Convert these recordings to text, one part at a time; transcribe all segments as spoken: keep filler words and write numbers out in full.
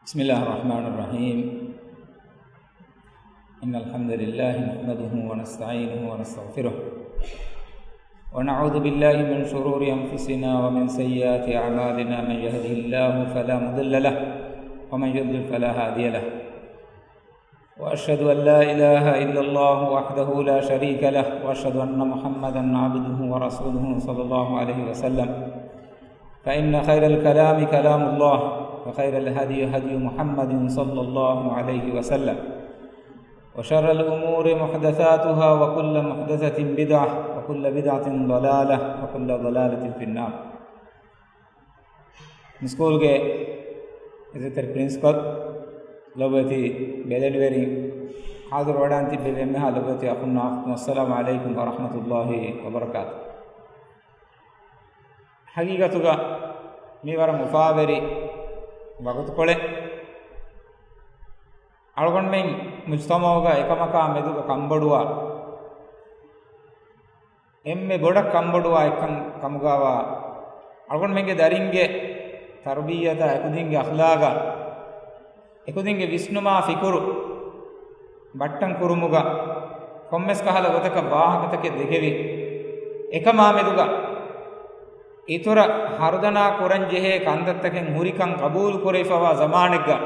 بسم الله الرحمن الرحيم. إن الحمد لله نحمده ونستعينه ونستغفره، ونعوذ بالله من شرور أنفسنا ومن سيئات أعمالنا. من يهده الله فلا مضل له، ومن يضلل فلا هادي له. وأشهد أن لا إله إلا الله وحده لا شريك له، وأشهد أن محمدا عبده ورسوله صلى الله عليه وسلم. فإن خير الكلام كلام الله، وخير الهدي هدي محمد صلى الله عليه وسلم، وشر الأمور محدثاتها، وكل محدثة بدعة، وكل بدعة ضلالة، وكل ضلالة في النار. މި ސްކޫލްގެ އިއްޒަތްތެރި ޕްރިންސިޕަލް، ލޮބުވެތި ބެލެނިވެރިން، ހާޒިރު ވަޑައިގެން ތިއްބެވި އެންމެހާ ލޮބުވެތި އަޚުންނާ އުޚްތުން، އައްސަލާމު ޢަލައިކުމް ވަރަޙްމަތުﷲި ވަބަރަކާތު. ޙަޤީޤަތުގަ މީ ވަރަށް އުފާވެރި ވަގުތުކޮޅެއް. އަޅުގަނޑުމެން މުޖްތަމަޢުގަ އެކަމަކާ މެދުގަ ކަންބޮޑުވާ، އެންމެ ބޮޑަށް ކަންބޮޑުވާ އެއްކަން ކަމުގައިވާ، އަޅުގަނޑުމެންގެ ދަރިންގެ ތަރުބިއްޔަތާ، އެކުދިންގެ އަޚްލާގާ، އެކުދިންގެ ވިސްނުމާ ފިކުރު ބައްޓަން ކުރުމުގަ ކޮންމެސް ކަހަލަ ގޮތަކަށް ވާހަކަތަކެއް ދެކެވި، އެކަމާ މެދުގަ އިތުރަށް ހަރުދަނާ ކުރަން ޖެހޭ ކަންތައްތަކެއް ހުރިކަން ޤަބޫލު ކުރެވިފަވާ ޒަމާނެއްގަ،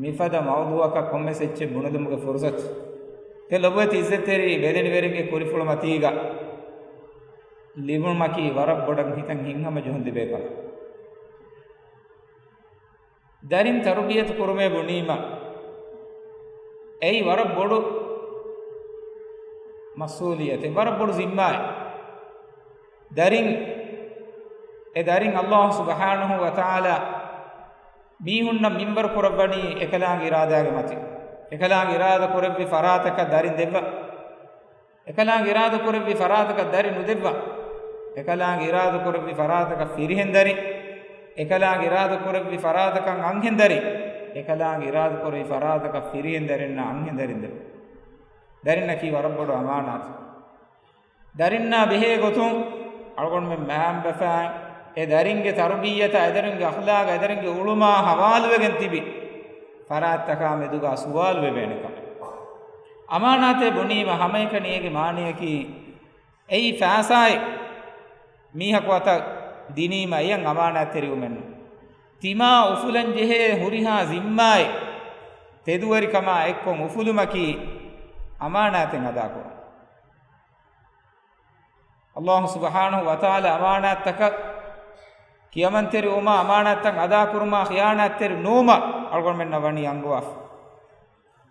މިފަދަ މައުޟޫޢަކަށް ކޮންމެސް އެއްޗެއް ބުނެލުމުގެ ފުރުޞަތު ތެ ލޮބުވެތި އިއްޒަތްތެރި ބެލެނިވެރިންގެ ކުރިފުޅު މަތީގަ ލިބުމަކީ ވަރަށް ބޮޑަށް ހިތަށް ހިތްހަމަޖެހުން ލިބޭ ކަމެއް. ދަރިން ތަރުބިޔަތު ކުރުމޭ ބުނީމަ، އެއީ ވަރަށް ބޮޑު މަސްއޫލިއްޔަތެއް، ވަރަށް ބޮޑު ޒިންމާއެއް. ދަރިން، އެ ދަރިން ﷲ ސުބްޙާނަހޫ ވަތަޢާލާ މީހުންނަށް މިންވަރު ކުރައްވަނީ އެކަލާނގެ އިރާދާގެ މަތިން. އެކަލާނގެ އިރާދަ ކުރެއްވި ފަރާތަކަށް ދަރިން ދެއްވާ. އެކަލާނގެ އިރާދަ ކުރެއްވި ފަރާތަކަށް ދަރި ނުދެއްވާ. އެކަލާނގެ އިރާދަ ކުރެއްވި ފަރާތަކަށް ފިރިހެން ދަރި. އެކަލާނގެ އިރާދަ ކުރެއްވި ފަރާތަކަށް އަންހެން ދަރި. އެކަލާނގެ އިރާދަ ކުރެއްވި ފަރާތަކަށް ފިރިހެން ދަރިންނަށް އަންހެން ދަރިން ދެއްވާ. ދަރިންނަކީ ވަރަށް ބޮޑު އަމާނާތެއް. ދަރިންނާ ބެހޭ ގޮތުން އަޅުގަނޑުމެން މައިންބަފައިން އެ ދަރިންގެ ތަރުބިއްޔަތާ، އެ ދަރިންގެ އަޚްލާގާ، އެ ދަރިންގެ އުޅުމާ ހަވާލުވެގެން ތިބި ފަރާތްތަކާ މެދުގާ ސުވާލު ވެވޭނެ ކަމެއް. އަމާނާތޭ ބުނީމަ ހަމައެކަނި އޭގެ މާނަޔަކީ އެއީ ފައިސާއެއް މީހަކު އަތަށް ދިނީމަ އެޔަށް އަމާނާތްތެރިވުމެއް ނޫން. ތިމާ އުފުލަން ޖެހޭ ހުރިހާ ޒިންމާއެއް ތެދުވެރިކަމާ އެއްކޮށް އުފުލުމަކީ އަމާނާތެއް އަދާކުރުން. ﷲ ސުބްޙާނަހޫ ވަތަޢާލާ އަމާނާތްތަކަށް ކިޔަމަންތެރިވުމާ، އަމާނާތްތައް އަދާކުރުމާ ޚިޔާނާތްތެރި ނުވުމަށް އަޅުގަނޑުމެންނަށް ވަނީ އަންގަވާފަ.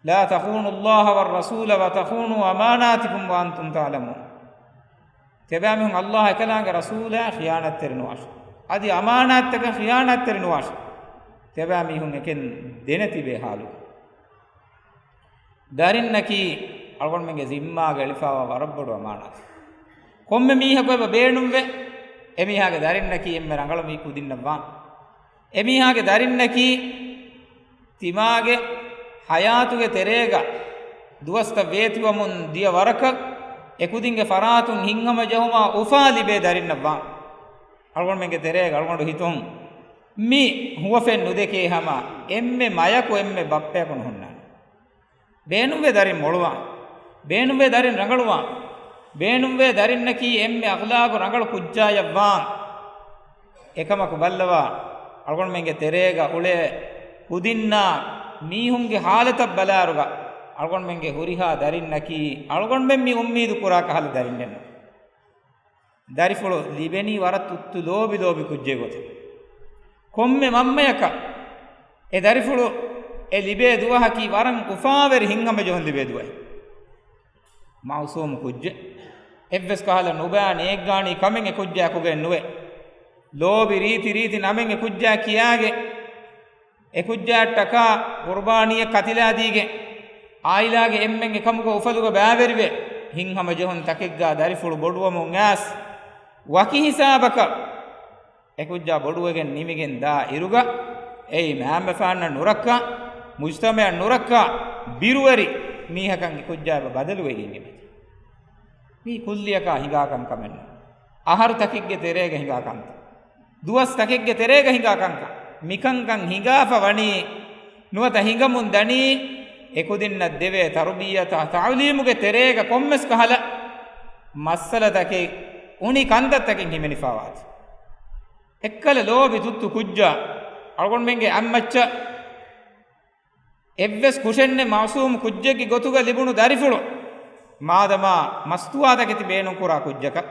لا تخونوا الله والرسول وتخونوا أماناتكم وأنتم تعلمون. ތިޔަބައިމީހުން ﷲ އާ އެކަލާނގެ ރަސޫލާ ޚިޔާނާތްތެރި ނުވާށޭ. އަދި އަމާނާތްތަކަށް ޚިޔާނާތްތެރި ނުވާށޭ. ތިޔަބައިމީހުން އެކަން ދެނެތިބޭ ޙާލު. ދަރިންނަކީ އަޅުގަނޑުމެންގެ ޒިންމާގަ އެޅިފައިވާ ވަރަށް ބޮޑު އަމާނާތެއް. ކޮންމެ މީހަކު އެބަ ބޭނުންވެ، އެމީހާގެ ދަރިންނަކީ އެންމެ ރަނގަޅު މީ ކުދިންނަށް ވާން. އެމީހާގެ ދަރިންނަކީ ތިމާގެ ޙަޔާތުގެ ތެރޭގަ ދުވަސްތައް ވޭތުވަމުން ދިޔަ ވަރަކަށް އެކުދިންގެ ފަރާތުން ހިތްހަމަޖެހުމާ އުފާ ލިބޭ ދަރިންނަށް ވާން. އަޅުގަނޑުމެންގެ ތެރޭގަ އަޅުގަނޑު ހިތުން މި ހުވަފެން ނުދެކޭ ހަމަ އެންމެ މަޔަކު އެންމެ ބައްޕަޔަކު ނުހުންނާނެ. ބޭނުންވޭ ދަރިން މޮޅުވާން. ބޭނުންވޭ ދަރިން ރަނގަޅުވާން. ބޭނުންވޭ ދަރިންނަކީ އެންމެ އަޚްލާޤު ރަނގަޅު ކުއްޖާޔަށް ވާން. އެކަމަކު ބައްލަވާ، އަޅުގަނޑުމެންގެ ތެރޭގަ އުޅޭ ކުދިންނާ މީހުންގެ ޙާލަތަށް ބަލާއިރުގަ، އަޅުގަނޑުމެންގެ ހުރިހާ ދަރިންނަކީ އަޅުގަނޑުމެން މި އުއްމީދު ކުރާ ކަހަލަ ދަރިންނެއް ނޫން. ދަރިފުޅު ލިބެނީ ވަރަށް ތުއްތު ލޯބި ލޯބި ކުއްޖެއް ގޮތެއް. ކޮންމެ މަންމަޔަކަށް އެ ދަރިފުޅު އެ ލިބޭ ދުވަހަކީ ވަރަށް އުފާވެރި ހިތްހަމަޖެހުން ލިބޭ ދުވަހެއް. މައުސޫމު ކުއްޖެއް. އެއްވެސް ކަހަލަ ނުބައި ނޭއްގާނީ ކަމެއް އެ ކުއްޖާ އެކުގައެއް ނުވޭ. ލޯބި ރީތި ރީތި ނަމެއް އެ ކުއްޖާ ކިޔާގެ، އެ ކުއްޖާއަށްޓަކާ ޤުރުބާނީއެއް ކަތިލާދީގެ، ޢާއިލާގެ އެންމެން އެކަމުގަ އުފަލުގަ ބައިވެރިވެ، ހިތްހަމަޖެހުން ތަކެއްގަ ދަރިފުޅު ބޮޑުވަމުން އައިސް، ވަކި ހިސާބަކަށް އެ ކުއްޖާ ބޮޑުވެގެން ނިމިގެން ދާ އިރުގަ، އެއީ މައިންބަފައިންނަށް ނުރައްކާ، މުޖްތަމަޢަށް ނުރައްކާ، ބިރުވެރި މީހަކަށް އެ ކުއްޖާ އެބަ ބަދަލުވެގެން އެބަ. މީ ކުއްލިއަކާ ހިނގާ ކަންކަމެއް ނޫން. އަހަރު ތަކެއްގެ ތެރޭގަ ހިނގާ ކަންތައް. ދުވަސް ތަކެއްގެ ތެރޭގަ ހިނގާ ކަންކަން. މިކަންކަން ހިނގާފަ ވަނީ، ނުވަތަ ހިނގަމުން ދަނީ، އެކުދިންނަށް ދެވޭ ތަރުބިއްޔަތާ ތަޢުލީމުގެ ތެރޭގަ ކޮންމެސް ކަހަލަ މައްސަލަތަކެއް، އުނި ކަންތައްތަކެއް ހިމެނިފާވާތީ. އެއްކަލަ ލޯބި ތުއްތު ކުއްޖާ، އަޅުގަނޑުމެންގެ އަތްމައްޗަށް އެއްވެސް ކުށެއްނެތް މައުޞޫމް ކުއްޖެއްގެ ގޮތުގަ ލިބުނު ދަރިފުޅު، މާދަމާ މަސްތުވާތަކެތި ބޭނުންކުރާ ކުއްޖަކަށް،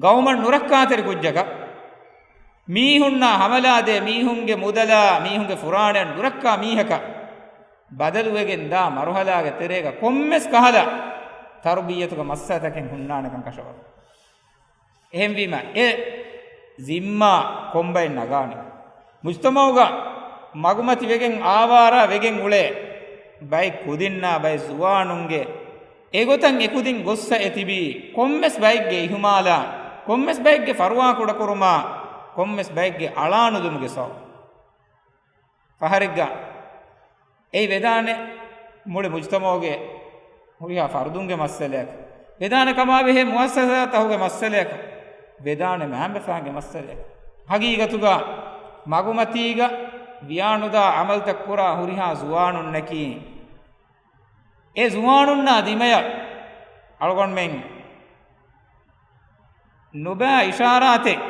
ގައުމަށް ނުރައްކާތެރި ކުއްޖަކަށް، މީހުންނާ ހަމަލާދޭ، މީހުންގެ މުދަލާ، މީހުންގެ ފުރާނައަށް ނުރައްކާ މީހަކަށް ބަދަލުވެގެން ދާ މަރުހަލާގެ ތެރޭގަ ކޮންމެސް ކަހަލަ ތަރުބިއްޔަތުގެ މައްސަލަތަކެއް ހުންނާނެކަން ކަށަވަރު. އެހެންވީމަ، އެ ޒިންމާ ކޮންބައެއް ނަގާނެ؟ މުޖްތަމަޢުގަ މަގުމަތި ވެގެން އާވާރާ ވެގެން އުޅޭ ބައެއް ކުދިންނާ ބައެއް ޒުވާނުންގެ އެގޮތަށް އެކުދިން ގޮއްސަ އެ ތިބީ، ކޮންމެސް ބައެއްގެ އިހުމާލާ، ކޮންމެސް ބައެއްގެ ފަރުވާ ކުޑަކުރުމާ، ކޮންމެސް ބައެއްގެ އަޅާނުލުމުގެ ސަބަބު. ފަހަރެއްގަ އެއީ ވެދާނެ މުޅި މުޖްތަމަޢުގެ ހުރިހާ ފަރުދުންގެ މައްސަލައަކަށް، ވެދާނެ ކަމާބެހޭ މުއައްސަސާތަކުގެ މައްސަލައަކަށް، ވެދާނެ މައިންބަފައިންގެ މައްސަލައަކަށް. ހަގީގަތުގަ މަގުމަތީގަ ވިޔާނުދާ ޢަމަލުތައް ކުރާ ހުރިހާ ޒުވާނުންނަކީ، އެ ޒުވާނުންނާ ދިމަޔަށް އަޅުގަނޑުމެން ނުބައި އިޝާރާތެއް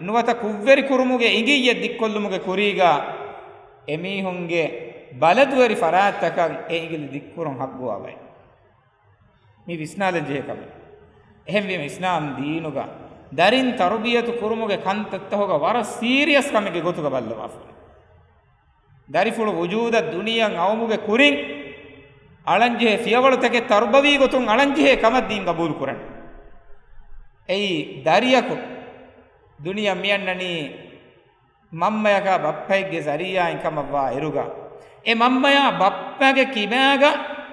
ނުވަތަ ކުށްވެރިކުރުމުގެ އިނގިއްޔެއް ދިއްކޮށްލުމުގެ ކުރީގަ، އެމީހުންގެ ބަލަދުވެރި ފަރާތްތަކަށް އެ އިނގިލި ދިއްކުރުން ހައްގުވާ ބައެއް. މީ ވިސްނާލަން ޖެހޭ ކަމެއް. އެހެންވީމަ، އިސްލާމް ދީނުގަ ދަރިން ތަރުބިޔަތު ކުރުމުގެ ކަންތައްތަކުގަ ވަރަށް ސީރިއަސް ކަމެއްގެ ގޮތުގަ ބައްލަވާފަ. ދަރިފުޅު ވުޖޫދަށް ދުނިޔެއަށް އައުމުގެ ކުރިން، އަޅަންޖެހޭ ފިޔަވަޅުތަކެއް ތަރުބަވީ ގޮތުން އަޅަންޖެހޭ ކަމަށް ދީން ގަބޫލުކުރަން. އެއީ، ދަރިޔަކު ދުނިޔެއަށް މިއަންނަނީ މަންމަޔަކާ ބައްޕައެއްގެ ޒަރީޢާއިން ކަމަށްވާ އިރުގަ، އެ މަންމަޔާ ބައްޕަގެ ކިބާގަ،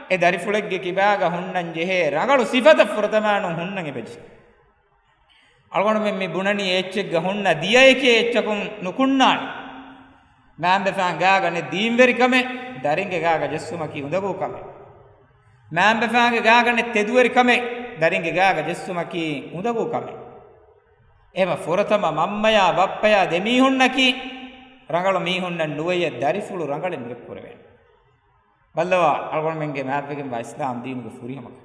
އެ ދަރިފުޅެއްގެ ކިބާގަ ހުންނަން ޖެހޭ ރަނގަޅު ސިފަތައް ފުރަތަމައިނުން ހުންނަން އެބަޖެހޭ. އަޅުގަނޑުމެން މި ބުނަނީ އެއްޗެއްގަ ހުންނަ ދިޔައެކޭ އެއްޗަކުން ނުކުންނާނެ. މައިންބަފައިން ގާގަނެ ދީންވެރިކަމެއް ދަރިންގެ ގާގަ ޖެއްސުމަކީ އުނދަގޫ ކަމެއް. މައިންބަފައިންގެ ގާގަނެ ތެދުވެރިކަމެއް ދަރިންގެ ގާގަ ޖެއްސުމަކީ އުނދަގޫ ކަމެއް. އެހެމަ ފުރަތަމަ މަންމަޔާ ބައްޕަޔާ ދެމީހުންނަކީ ރަނގަޅު މީހުންނަށް ނުވެޔޭ ދަރިފުޅު ރަނގަޅެއް ނުވެ ކުރެވޭނެ. ބައްލަވާ، އަޅުގަނޑުމެންގެ މާތްވެގެންވާ އިސްލާމް ދީނުގެ ފުރިހަމަކަން.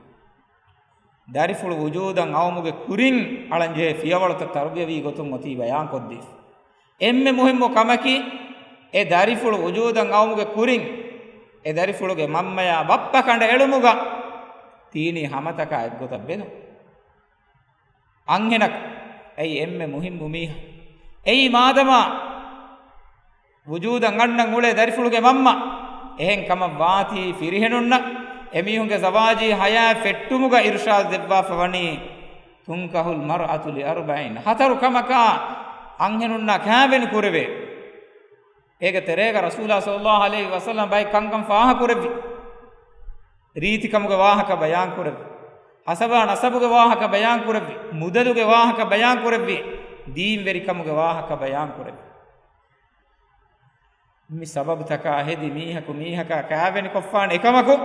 ދަރިފުޅު ވުޖޫދަށް އައުމުގެ ކުރިން އަޅަންޖެހޭ ފިޔަވަޅުތައް ތަރުބިޔަވީ ގޮތުން އޮތީ ބަޔާންކޮށްދީފަ. އެންމެ މުހިއްމު ކަމަކީ، އެ ދަރިފުޅު ވުޖޫދަށް އައުމުގެ ކުރިން، އެ ދަރިފުޅުގެ މަންމަޔާ ބައްޕަ ކަނޑައެޅުމުގަ ދީނީ ހަމަތަކާ އެއްގޮތަށް ބެލުން. އަންހެނަކު އެއީ އެންމެ މުހިއްމު މީހާ. އެއީ މާދަމާ ވުޖޫދަށް އަންނަން އުޅޭ ދަރިފުޅުގެ މަންމަ. އެހެން ކަމަށް ވާތީ ފިރިހެނުންނަށް އެމީހުންގެ ޒަވާޖީ ޙަޔާތް ފެއްޓުމުގަ އިރުޝާދު ދެއްވާފަ ވަނީ، تنكح المرأة لأربع، ހަތަރު ކަމަކާ އަންހެނުންނާ ކާވެނި ކުރެވޭ. އޭގެ ތެރޭގަ ރަސޫލާ ޞައްލައްލާހު ޢަލައިހި ވަސައްލަމަ ބައެއް ކަންކަން ފާހަ ކުރެއްވި. ރީތިކަމުގެ ވާހަކަ ބަޔާން ކުރެއްވި. ހަސަބާ ނަސަބުގެ ވާހަކަ ބަޔާން ކުރެއްވި. މުދަލުގެ ވާހަކަ ބަޔާން ކުރެއްވި. ދީންވެރިކަމުގެ ވާހަކަ ބަޔާން ކުރެއްވި. މި ސަބަބުތަކާ ހެދި މީހަކު މީހަކާ ކާވެނިކޮށްފާނެ. އެކަމަކު،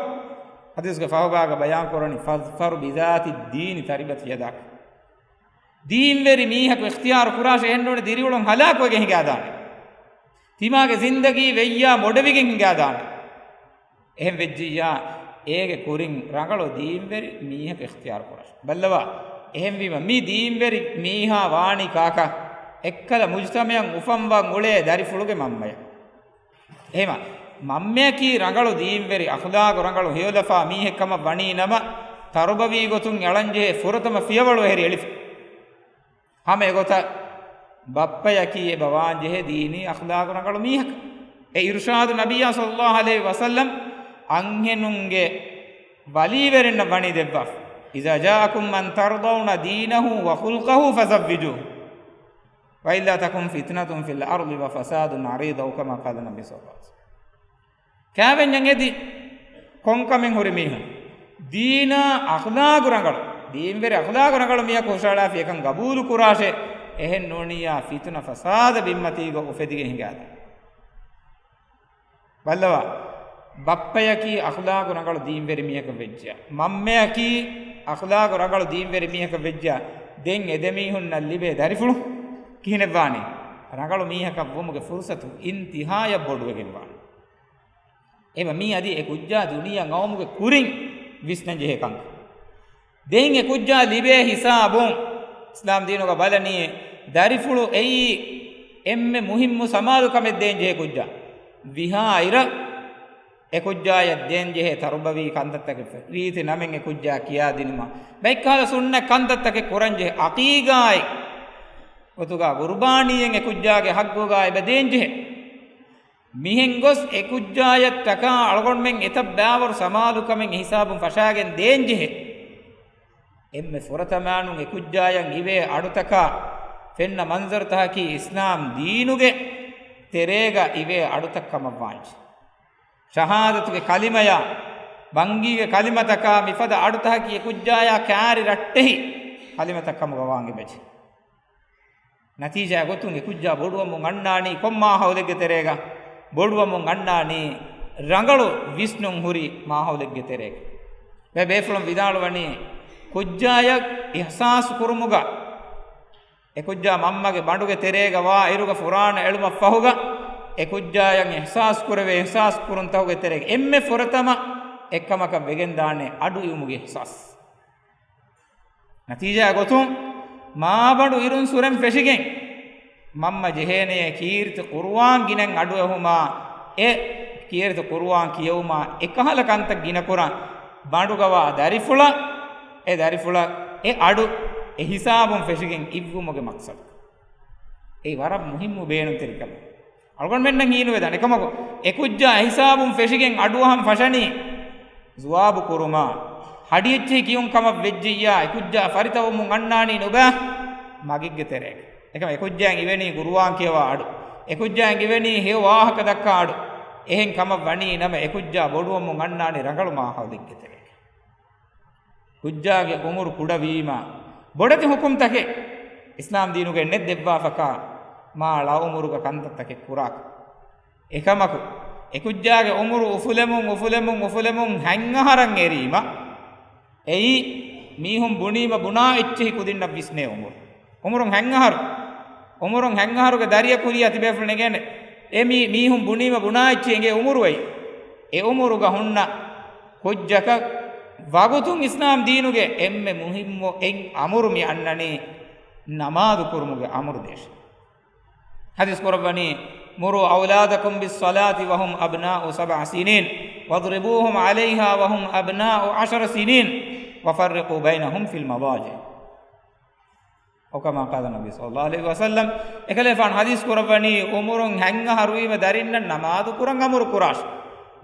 ޙަދީޘްގެ ފަހުބާގަ ބަޔާން ކުރަނީ، فاظفر بذات الدين تربت يداك. ދީންވެރި މީހަކު އިޚްތިޔާރު ކުރާށޭ، އެހެންނޫނީ ދިރިއުޅުން ހަލާކުވެގެން ހިނގާދާނެ. ތިމާގެ ޒިންދަގީ ވެއްޔާ މޮޑެވިގެން ހިނގާދާނެ. އެހެން ވެއްޖިއްޔާ، އޭގެ ކުރިން ރަނގަޅު ދީންވެރި މީހަކު އިޚްތިޔާރު ކުރާށޭ. ބައްލަވާ، އެހެންވީމަ މި ދީންވެރި މީހާ ވާނީ ކާކަށް؟ އެއްކަލަ މުޖްތަމަޢަށް އުފަންވަން އުޅޭ ދަރިފުޅުގެ މަންމަޔަކު. އެހެމަ، މަންމަޔަކީ ރަނގަޅު ދީންވެރި، އަޚްލާގު ރަނގަޅު، ހެޔޮލަފާ މީހެއް ކަމަށް ވަނީ ނަމަ، ތަރުބަވީ ގޮތުން އަޅަންޖެހޭ ފުރަތަމަ ފިޔަވަޅު އެހެރި އެޅިފަ. ހަމަ އެގޮތަށް ބައްޕަޔަކީ އެބަ ވާންޖެހޭ ދީނީ އަޚްލާގު ރަނގަޅު މީހަކަށް. އެ އިރުޝާދު ނަބިއްޔާ ޞައްލައްލާހު ޢަލައިހި ވަސައްލަމް އަންހެނުންގެ ވަލީވެރިންނަށް ވަނީ ދެއްވާފަ. إذا جاءكم من ترضون دينه وخلقه فزوجوه وإلا تكن فتنة في الأرض وفساد عريض، أو كما قال النبي صلى الله عليه وسلم. ކާވެންޏަށް އެދި ކޮންކަމެއް ހުރި މީހުން، ދީނާ އަޚްލާގު ރަނގަޅު، ދީންވެރި އަޚްލާގު ރަނގަޅު މީހަކު ހުށައަޅާފި އެކަން ގަބޫލު ކުރާށޭ، އެހެން ނޫނިއްޔާ ފިތުނަ ފަސާދަ ބިންމަތީގަ އުފެދިގެން ހިނގާދާނެ. ބައްލަވާ، ބައްޕަޔަކީ އަޚްލާގު ރަނގަޅު ދީންވެރި މީހަކަށް ވެއްޖިޔާ، މަންމަޔަކީ އަޚްލާގު ރަނގަޅު ދީންވެރި މީހަކަށް ވެއްޖިޔާ، ދެން އެ ދެމީހުންނަށް ލިބޭ ދަރިފުޅު ކިހިނެއްވާނީ؟ ރަނގަޅު މީހަކަށް ވުމުގެ ފުރުސަތު އިންތިހާޔަށް ބޮޑުވެގެން ވާނެ. އެބަ މީ އަދި އެ ކުއްޖާ ދުނިޔެ ގައުމުގެ ކުރިން ވިސްނަން ޖެހޭ ކަންކަން. ދެން އެ ކުއްޖާ ލިބޭ ހިސާބުން އިސްލާމް ދީނުގަ ބަލަނީ، ދަރިފުޅު އެއީ އެންމެ މުހިއްމު ސަމާލުކަމެއް ދޭން ޖެހޭ ކުއްޖާ. ވިހާ އިރަށް އެ ކުއްޖާޔަށް ދޭން ޖެހޭ ތަރުބަވީ ކަންތައްތަކެއް ފެ-، ރީތި ނަމެއް އެ ކުއްޖާ ކިޔާދިނުމަށް، ބައެއްކަހަލަ ސުންނަ ކަންތައްތަކެއް ކުރަން ޖެހޭ، އަޤީޤާއެއް ގޮތުގަ ޤުރުބާނީއެއް އެ ކުއްޖާގެ ޙައްޤުގަ އެބަ ދޭން ޖެހޭ. މިހެން ގޮސް އެ ކުއްޖާޔަށްޓަކާ އަޅުގަނޑުމެން އެތައް ބައިވަރު ސަމާލުކަމެއް އެ ހިސާބުން ފަށާގެން ދޭން ޖެހޭ. އެންމެ ފުރަތަމައިނުން އެ ކުއްޖާޔަށް އިވޭ އަޑުތަކާ ފެންނަ މަންޒަރުތަކަކީ އިސްލާމް ދީނުގެ ތެރޭގަ އިވޭ އަޑުތައް ކަމަށްވާންޖެ. ޝަހާދަތުގެ ކަލިމަޔާ، ބަންގީގެ ކަލިމަތަކާ މިފަދަ އަޑުތަކަކީ އެ ކުއްޖާޔާ ކާރި ރައްޓެހި ކަލިމަތައް ކަމުގަ ވާން އެބަޖެ. ނަތީޖާ ގޮތުން އެ ކުއްޖާ ބޮޑުވަމުން އަންނާނީ ކޮން މާހައުލެއްގެ ތެރޭގަ؟ ބޮޑުވަމުން އަންނާނީ ރަނގަޅު ވިސްނުން ހުރި މާހައުލެއްގެ ތެރޭގަ. ބޭ-، ބޭފުޅުން ވިދާޅުވަނީ، ކުއްޖާޔަށް އިޙްސާސް ކުރުމުގަ، އެ ކުއްޖާ މަންމަގެ ބަނޑުގެ ތެރޭގަ ވާ އިރުގަ ފުރާނަ އެޅުމަށް ފަހުގަ، އެ ކުއްޖާޔަށް އިޙްސާސް ކުރެވޭ އިޙްސާސް ކުރުންތަކުގެ ތެރޭގަ އެންމެ ފުރަތަމަ އެއްކަމަކަށް ވެގެންދާނެ އަޑު އިވުމުގެ އިޙްސާސް. ނަތީޖާ ގޮތުން، މާބަނޑު އިރުން ސުރެން ފެށިގެން، މަންމަ ޖެހޭނެޔޭ ކީރިތި ޤުރުއާން ގިނައިން އަޑުއެހުމާ، އެ ކީރިތި ޤުރުއާން ކިޔެވުމާ، އެކަހަލަ ކަންތައް ގިނަކުރަން، ބަނޑުގަވާ ދަރިފުޅަށް، އެ ދަރިފުޅަށް އެ އަޑު އެ ހިސާބުން ފެށިގެން އިއްވުމުގެ މަޤްޞަދު. އެއީ ވަރަށް މުހިއްމު ބޭނުންތެރިކަމެއް. އަޅުގަނޑުމެންނަށް ހީނުވެދާނެ. އެކަމަކު، އެ ކުއްޖާ އެ ހިސާބުން ފެށިގެން އަޑުއަހަން ފަށަނީ، ޒުވާބު ކުރުމާ، ހަޑިއެއްޗެހި ކިޔުން ކަމަށް ވެއްޖިއްޔާ، އެ ކުއްޖާ ފަރިތަވަމުން އަންނާނީ ނުބައި މަގެއްގެ ތެރޭގަ. އެކަމަ އެ ކުއްޖާއަށް އިވެނީ ޤުރުއާން ކިޔަވާ އަޑު. އެ ކުއްޖާއަށް އިވެނީ ހެޔޮ ވާހަކަ ދައްކާ އަޑު. އެހެން ކަމަށް ވަނީ ނަމަ، އެ ކުއްޖާ ބޮޑުވަމުން އަންނާނީ ރަނގަޅު މާހައުލެއްގެ ތެރޭގަ. ކުއްޖާގެ އުމުރު ކުޑަވީމަ، ބޮޑެތި ޙުކުމްތަކެއް އިސްލާމް ދީނުގައި ނެތް ދެއްވާފަކާ، މާ ޅަ އުމުރުގަ ކަންތައްތަކެއް ކުރާކަށް. އެކަމަކު، އެ ކުއްޖާގެ އުމުރު އުފުލެމުން، އުފުލެމުން، އުފުލެމުން ހަތް އަހަރަށް އެރީމަ، އެއީ މީހުން ބުނީމަ ބުނާ އެއްޗެހި ކުދިންނަށް ވިސްނޭ އުމުރު. އުމުރުން ހަތް އަހަރު، އުމުރުން ހަތް އަހަރުގެ ދަރިޔަކު ހުރިހާ ތިބޭފުޅުން އެނގޭނެ، އެ މީ-، މީހުން ބުނީމަ ބުނާ އެއްޗެހި އެނގޭ އުމުރު އެއީ. އެ އުމުރުގަ ހުންނަ ކުއްޖަކަށް ވަގުތުން އިސްލާމް ދީނުގެ އެންމެ މުހިއްމު އެއް އަމުރު މި އަންނަނީ، ނަމާދު ކުރުމުގެ އަމުރު ދޭށޭ. ޙަދީޘް ކުރައްވަނީ، "مروا أولادكم بالصلاة وهم أبناء سبع سنين، واضربوهم عليها وهم أبناء عشر سنين، وفرقوا بينهم في المضاجع." أو كما قال النبي صلى الله عليه وسلم. އެކަލޭފާނު ޙަދީޘް ކުރައްވަނީ، އުމުރުން ހަތް އަހަރުވީމަ ދަރިންނަށް ނަމާދު ކުރަން އަމުރު ކުރާށޭ.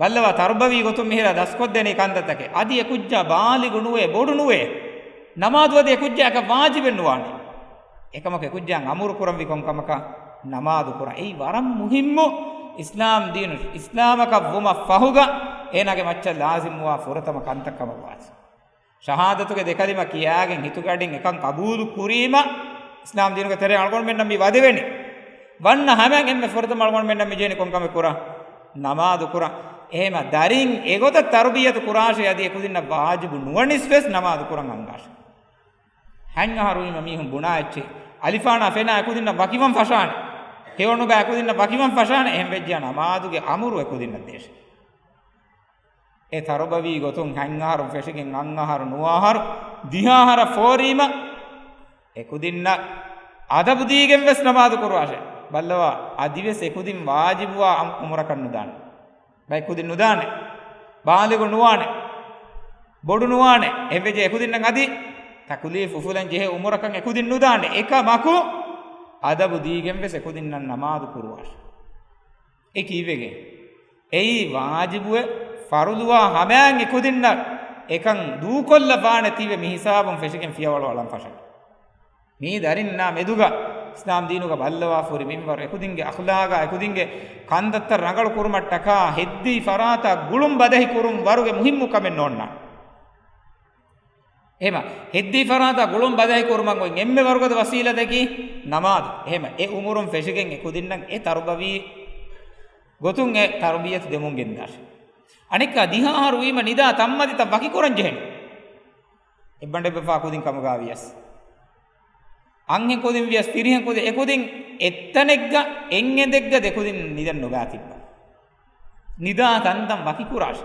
ބައްލަވާ، ތަރުބަވީ ގޮތުން މިހިރަ ދަސްކޮށްދެނީ ކަންތައްތަކެއް. އަދި އެ ކުއްޖާ ބާލިޣު ނުވޭ، ބޮޑު ނުވޭ. ނަމާދު އަދި އެ ކުއްޖާއަކަށް ވާޖިބެއް ނުވާނެ. އެކަމަކު އެ ކުއްޖާއަށް އަމުރު ކުރަންވީ ކޮން ކަމަކަށް؟ ނަމާދު ކުރަން. އެއީ ވަރަށް މުހިއްމު އިސްލާމް ދީނު، އިސްލާމަކަށް ވުމަށް ފަހުގަ އޭނާގެ މައްޗަށް ލާޒިމްވާ ފުރަތަމަ ކަންތައް ކަމަށް ވާތީ. ޝަހާދަތުގެ ދެ ކަލިމަ ކިޔާގެން ހިތުގަޑިން އެކަން ޤަބޫލު ކުރީމަ، އިސްލާމް ދީނުގެ ތެރެއިން އަޅުގަނޑުމެންނަށް މި ވަދެވެނީ. ވަންނަ ހަމައިން އެންމެ ފުރަތަމަ އަޅުގަނޑުމެންނަށް މި ޖެހެނީ ކޮން ކަމެއް ކުރަން؟ ނަމާދު ކުރަން. އެހެމަ ދަރިން އެގޮތަށް ތަރުބިއްޔަތު ކުރާށޭ، އަދި އެކުދިންނަށް ވާޖިބު ނުވަނިސް ވެސް ނަމާދު ކުރަން އަންގާށޭ. ހަތް އަހަރުވީމަ މީހުން ބުނާ އެއްޗެހި. އަލިފާނާ ފެނާ އެކުދިންނަށް ވަކިވަން ފަށާނެ. ހެޔޮ ނުބައި އެކުދިންނަށް ވަކިވަން ފަށާނެ. އެހެން ވެއްޖެޔާ ނަމާދުގެ އަމުރު އެކުދިންނަށް ދޭށޭ. އެ ތަރުބަވީ ގޮތުން ހަތް އަހަރު ފެށިގެން އަށް އަހަރު، ނުވަ އަހަރު، ދިހަ އަހަރަށް ފޯރީމަ، އެކުދިންނަށް އަދަބު ދީގެން ވެސް ނަމާދު ކުރުވާށޭ. ބައްލަވާ، އަދިވެސް އެކުދިން ވާޖިބުވާ އަމް-، އުމުރަކަށް ނުދާނެ. ބައެއް ކުދިން ނުދާނެ. ބާލިޣު ނުވާނެ. ބޮޑު ނުވާނެ. އެއްވެއްޖެ އެކުދިންނަށް އަދި ތަކުލީފު އުފުލަން ޖެހޭ އުމުރަކަށް އެކުދިން ނުދާނެ. އެކަމަކު، އަދަބު ދީގެން ވެސް އެކުދިންނަށް ނަމާދު ކުރުވާށޭ. އެ ކީއްވެގެން؟ އެއީ ވާޖިބުވެ، ފަރުޟުވާ ހަމައިން އެކުދިންނަށް އެކަން ދޫކޮށްލަފާނެތީވެ މި ހިސާބުން ފެށިގެން ފިޔަވަޅު އަޅަން ފަށަން. މީ ދަރިންނާ މެދުގަ އިސްލާމް ދީނުގަ ބައްލަވާފަ ހުރި މިންވަރު އެކުދިންގެ އަޚްލާގާ އެކުދިންގެ ކަންތައްތައް ރަނގަޅު ކުރުމަށްޓަކާ ހެއްދީ ފަރާތާ ގުޅުން ބަދަހި ކުރުން ވަރުގެ މުހިއްމު ކަމެއް ނޯންނާނެ. އެހެމަ، ހެއްދީ ފަރާތާ ގުޅުން ބަދަހި ކުރުމަށް އޮތް އެންމެ ވަރުގަދަ ވަސީލަތަކީ ނަމާދު. އެހެމަ، އެ އުމުރުން ފެށިގެން އެކުދިންނަށް އެ ތަރުބަވީ ގޮތުން އެ ތަރުބިއްޔަތު ދެމުން ގެންދާށޭ. އަނެއްކާ ދިހަ އަހަރު ވީމަ ނިދާ ތަންމަތިތައް ވަކިކުރަން ޖެހެނީ. އެއްބަނޑެއްބަފާ ކުދިން ކަމުގާ ވިޔަސް، އަންހެން ކުދިން ވިޔަސް، ފިރިހެން ކުދިން، އެކުދިން އެއްތަނެއްގަ އެއްއެނދެއްގަ ދެކުދިން ނިދަން ނުބާތިއްބާ. ނިދާ ތަންތަން ވަކިކުރާށި.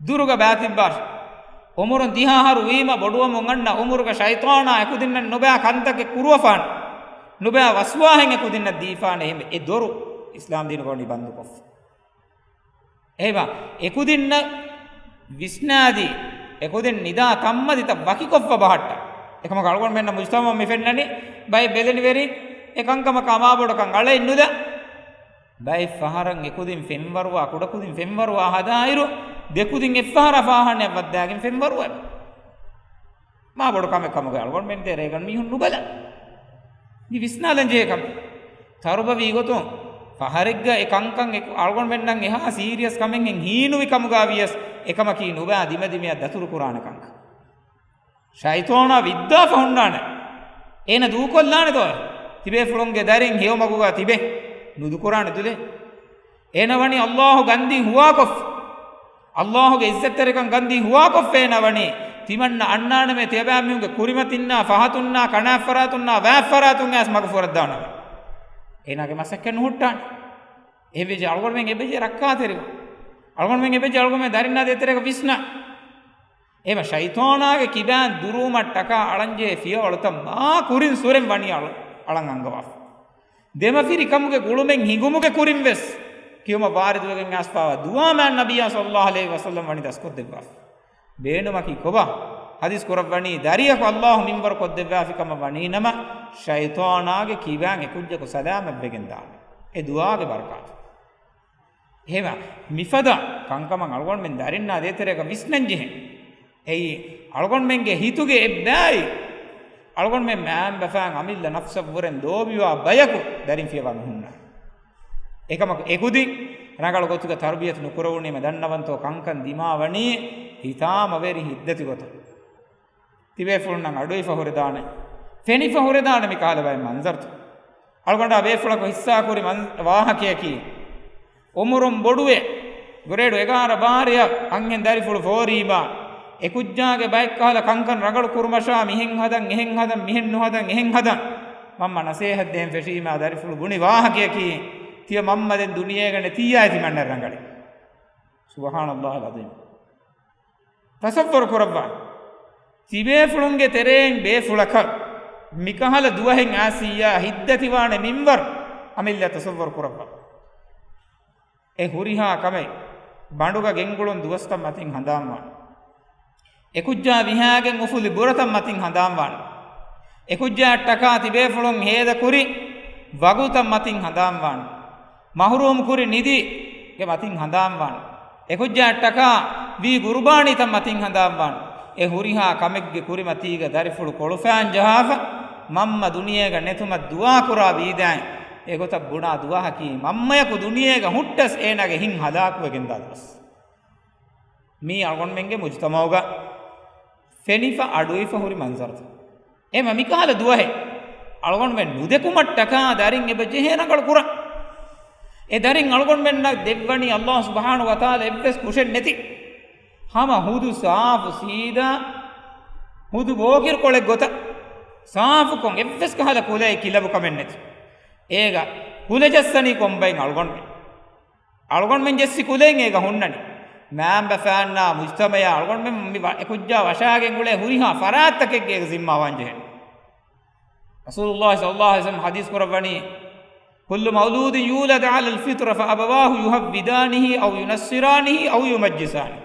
ދުރުގަ ބާތިއްބާށި. އުމުރުން ދިހައަހަރު ވީމަ ބޮޑުވަމުން އަންނަ އުމުރުގަ ޝައިޠާނާ އެކުދިންނަށް ނުބާ ކަންތަކެއް ކުރުވަފާނެ. ނުބާ ވަސްވާހެއް އެކުދިންނަށް ދީފާނެ. އެހެން އެ ދޮރު އިސްލާމްދީނުގަ ވަނީ ބަންދުކޮށްފަ. އެހެންވީމަ އެކުދިންނަށް ވިސްނާދީ، އެކުދިން ނިދާ ތަންމަތިތައް ވަކިކޮށްފަ ބަހައްޓާ. އެކަމަކު އަޅުގަނޑުމެންނަށް މުޖްތަމަޢު މި ފެންނަނީ ބައެއް ބެލެނިވެރިން އެ ކަންކަމަކަށް އަމާބޮޑަކަށް އަޅައެއް ނުލާ. ބައެއް ފަހަރަށް އެކުދިން ފެންވަރުވާ، ކުޑަކުދިން ފެންވަރުވާ ހަދާއިރު، ދެކުދިން އެއްފަހަރާ ފާހާނެއަށް ވައްދާގެން ފެންވަރުވާ. މާ ބޮޑު ކަމެއް ކަމުގައި އަޅުގަނޑުމެން ދޭ ރޭގަނޑު މީހުން ނުބަލާ. މި ވިސްނާލަން ޖެހޭ ކަމެއް. ތަރުބަވީ ގޮތުން ފަހަރެއްގަ އެ ކަންކަން އެކު އަޅުގަނޑުމެންނަށް އެހާ ސީރިއަސް ކަމެއްހެން ހީނުވި ކަމުގަ ވިޔަސް، އެކަމަކީ ނުބާ ދިމަދިމަޔަށް ދަތުރުކުރާނެ ކަންކަން. ޝައިޠާނާ ވިއްދާފަ ހުންނާނެ. އޭނަ ދޫކޮށްލާނެ ދޯ. ތިބޭފުޅުންގެ ދަރިން ހެޔޮ މަގުގަ ތިބެ. ނުދޫކުރާނެ ދުލެއް. އޭނަ ވަނީ އައްލާހު ގަންދީން ހުވާކޮށްފަ. އައްލާހުގެ އިއްޒަތްތެރިކަން ގަންދީން ހުވާކޮށްފަ އޭނަ ވަނީ. ތިމަންނަ އަންނާނަމޭ ތިޔަބައިމީހުންގެ ކުރިމަތިންނާ ފަހަތުންނާ ކަނާތްފަރާތުންނާ ވާތްފަރާތުން އައިސް މަގު ފުރައްދާނަމޭ. އޭނާގެ މަސައްކަތް ނުހުއްޓާނެ. އެހެންވެއްޖެ އަޅުގަނޑުމެން އެބަޖެހޭ ރައްކާތެރިވާން. އަޅުގަނޑުމެން އެބަޖެހޭ އަޅުގަނޑުމެން ދަރިންނާ ދޭތެރޭގަ ވިސްނާން. އެހެންވީމަ ޝައިޠާނާގެ ކިބާން ދުރުވުމަށްޓަކާ އަޅަންޖެހޭ ފިޔަވަޅުތައް މާ ކުރިން ސުރެން ވަނީ އަޅު-، އަޅަން އަންގަވާފަ. ދެމަފިރިކަމުގެ ގުޅުމެއް ހިނގުމުގެ ކުރިން ވެސް ކިޔުމަށް ވާރިދުވެގެން އައިސްފަވާ ދުޢާ މާތް ނަބިއްޔާ ޞައްލައްލާހު ޢަލައިހި ވަސައްލަމް ވަނީ ދަސްކޮށްދެއްވާފަ. ބޭނުމަކީ ކޮބާ؟ ޙަދީޘް ކުރައްވަނީ ދަރިޔަކު އައްލާހު މިންވަރު ކޮށްދެއްވާފި ކަމަށް ވަނީ ނަމަ، ޝައިޠާނާގެ ކިބާން އެކުއްޖަކު ސަލާމަތްވެގެން ދާނެ. އެ ދުޢާގެ ބަރަކާތު. އެހެންވީމަ، މިފަދަ ކަންކަމަށް އަޅުގަނޑުމެން ދަރިންނާ ދޭތެރޭގަ ވިސްނަން ޖެހޭ. އެއީ، އަޅުގަނޑުމެންގެ ހިތުގެ އެއްބައި، އަޅުގަނޑުމެން މައިންބަފައިން އަމިއްލަ ނަފްސަށްވުރެން ލޯބިވާ ބަޔަކު ދަރިން ފިޔަވާ ނުހުންނާނެ. އެކަމަކު އެކުދިން ރަނގަޅު ގޮތުގަ ތަރުބިޔަތު ނުކުރެވުނީމަ ދަންނަވަންތޯ ކަންކަން ދިމާވަނީ ހިތާމަވެރި ހިތްދަތި ގޮތަށް. ތިބޭފުޅުންނަށް އަޑުއިވިފަ ހުރެދާނެ، ފެނިފަ ހުރެދާނެ މި ކަހަލަ ބައެއް މަންޒަރުތައް. އަޅުގަނޑާ ބޭފުޅަކު ހިއްސާކުރި މަން-، ވާހަކަޔަކީ، އުމުރުން ބޮޑުވެ، ގްރޭޑު އެގާރަ ބާރަޔަށް އަންހެން ދަރިފުޅު ފޯރީމާ، އެކުއްޖާގެ ބައެއްކަހަލަ ކަންކަން ރަނގަޅު ކުރުމަށާ މިހެން ހަދަން، އެހެން ހަދަން، މިހެން ނުހަދަން، އެހެން ހަދަން. މަންމަ ނަސޭހަތްދޭން ފެށީމާ ދަރިފުޅު ބުނި ވާހަކަޔަކީ، ތިޔަ މަންމަ ދެން ދުނިޔޭގަ ނެތިއްޔާ ތިމަންނަ ރަނގަޅީ. ސުބްޙާނައްލާހިލް ޢަޒީމް. ތަޞައްވަރު ކުރައްވާ. ތިބޭފުޅުންގެ ތެރެއިން ބޭފުޅަކަށް މިކަހަލަ ދުވަހެއް އައިސިއްޔާ ހިތްދަތިވާނެ މިންވަރު އަމިއްލަ ތަޞައްވަރު ކުރައްވާ. އެ ހުރިހާ ކަމެއް ބަނޑުގަ ގެންގުޅުން ދުވަސްތައް މަތިން ހަނދާންވާނެ. އެކުއްޖާ ވިހާގެން އުފުލި ބުރަތައް މަތިން ހަނދާންވާނެ. އެކުއްޖާއަށްޓަކާ ތިބޭފުޅުން ހޭދަކުރި ވަގުތައް މަތިން ހަނދާންވާނެ. މަޙްރޫމް ކުރި ނިދީގެ މަތިން ހަނދާންވާނެ. އެކުއްޖާއަށްޓަކާ ވީ ގުރުބާނީތައް މަތިން ހަނދާންވާނެ. އެ ހުރިހާ ކަމެއްގެ ކުރިމަތީގަ ދަރިފުޅު ކޮޅުފައިން ޖަހާފަ، މަންމަ ދުނިޔޭގަ ނެތުމަށް ދުޢާކުރާ ވީދާއިން، އެގޮތަށް ބުނާ ދުވަހަކީ މަންމަޔަކު ދުނިޔޭގަ ހުއްޓަސް އޭނާގެ ހިތް ހަލާކުވެގެންދާ ދުވަސް. މީ އަޅުގަނޑުމެންގެ މުޖުތަމަޢުގަ ފެނިފަ އަޑުއިވިފަ ހުރި މަންޒަރުތައް. އެމަ މިކަހަލަ ދުވަހެއް އަޅުގަނޑުމެން ނުދެކުމަށްޓަކާ ދަރިން އެބަ ޖެހޭ ރަނގަޅު ކުރަން. އެ ދަރިން އަޅުގަނޑުމެންނަށް ދެއްވަނީ އައްލާހު ސުބްޙާނަހު ވަތަޢާލާ އެއްވެސް ކުށެއް ނެތި. ހަމަ ހުދު ސާފު ސީދާ ހުދު ބޯކިރުކޮޅެއް ގޮތަށް ސާފުކޮށް އެއްވެސް ކަހަލަ ކުލައެއް ކިލަބު ކަމެއް ނެތި. އޭގަ ކުލަ ޖައްސަނީ ކޮންބައިން އަޅުގަނޑުމެން. އަޅުގަނޑުމެން ޖެއްސި ކުލައިން އޭގަ ހުންނަނީ. މައިންބަފައިންނާ މުޖްތަމަޢާ އަޅުގަނޑުމެން މި ވަ-، އެކުއްޖާ ވަށާގެން އުޅޭ ހުރިހާ ފަރާތްތަކެއްގެ ޒިންމާ ވާން ޖެހެނީ. ރަސޫލުﷲ ޞައްލަﷲު ޢަލައިހި ވަސައްލަމަ ޙަދީޘް ކުރައްވަނީ، كل مولود يولد على الفطرة فأبواه يهودانه أو ينصرانه أو يمجسانه.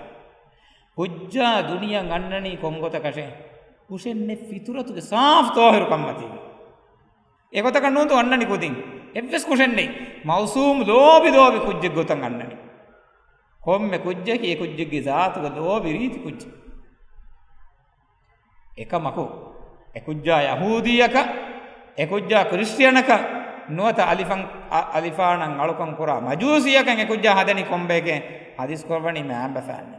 ކުއްޖާ ދުނިޔެއަށް އަންނަނީ ކޮންގޮތަކަށޭ؟ ކުށެއްނެތް ފިޠުރަތުގެ ސާފު ޠާހިރު ކަންމަތީގަ. އެގޮތަކަށް ނޫންތޯ އަންނަނީ ކުދިން. އެއްވެސް ކުށެއްނެތް. މައުޞޫމް ލޯބި ލޯބި ކުއްޖެއްގޮތަށް އަންނަނީ. ކޮންމެ ކުއްޖަކީ އެ ކުއްޖެއްގެ ޒާތުގަ ލޯބި ރީތި ކުއްޖެއް. އެކަމަކު، އެކުއްޖާ ޔަހޫދީއަކަށް، އެކުއްޖާ ކްރިސްޓިއަނަކަށް، ނުވަތަ އަލިފަން، އަ-، އަލިފާނަށް އަޅުކަން ކުރާ މަޖޫސީއަކަށް އެކުއްޖާ ހަދަނީ ކޮންބައެކޭ؟ ޙަދީޘް ކުރައްވަނީ މައިންބަފައިންނޭ.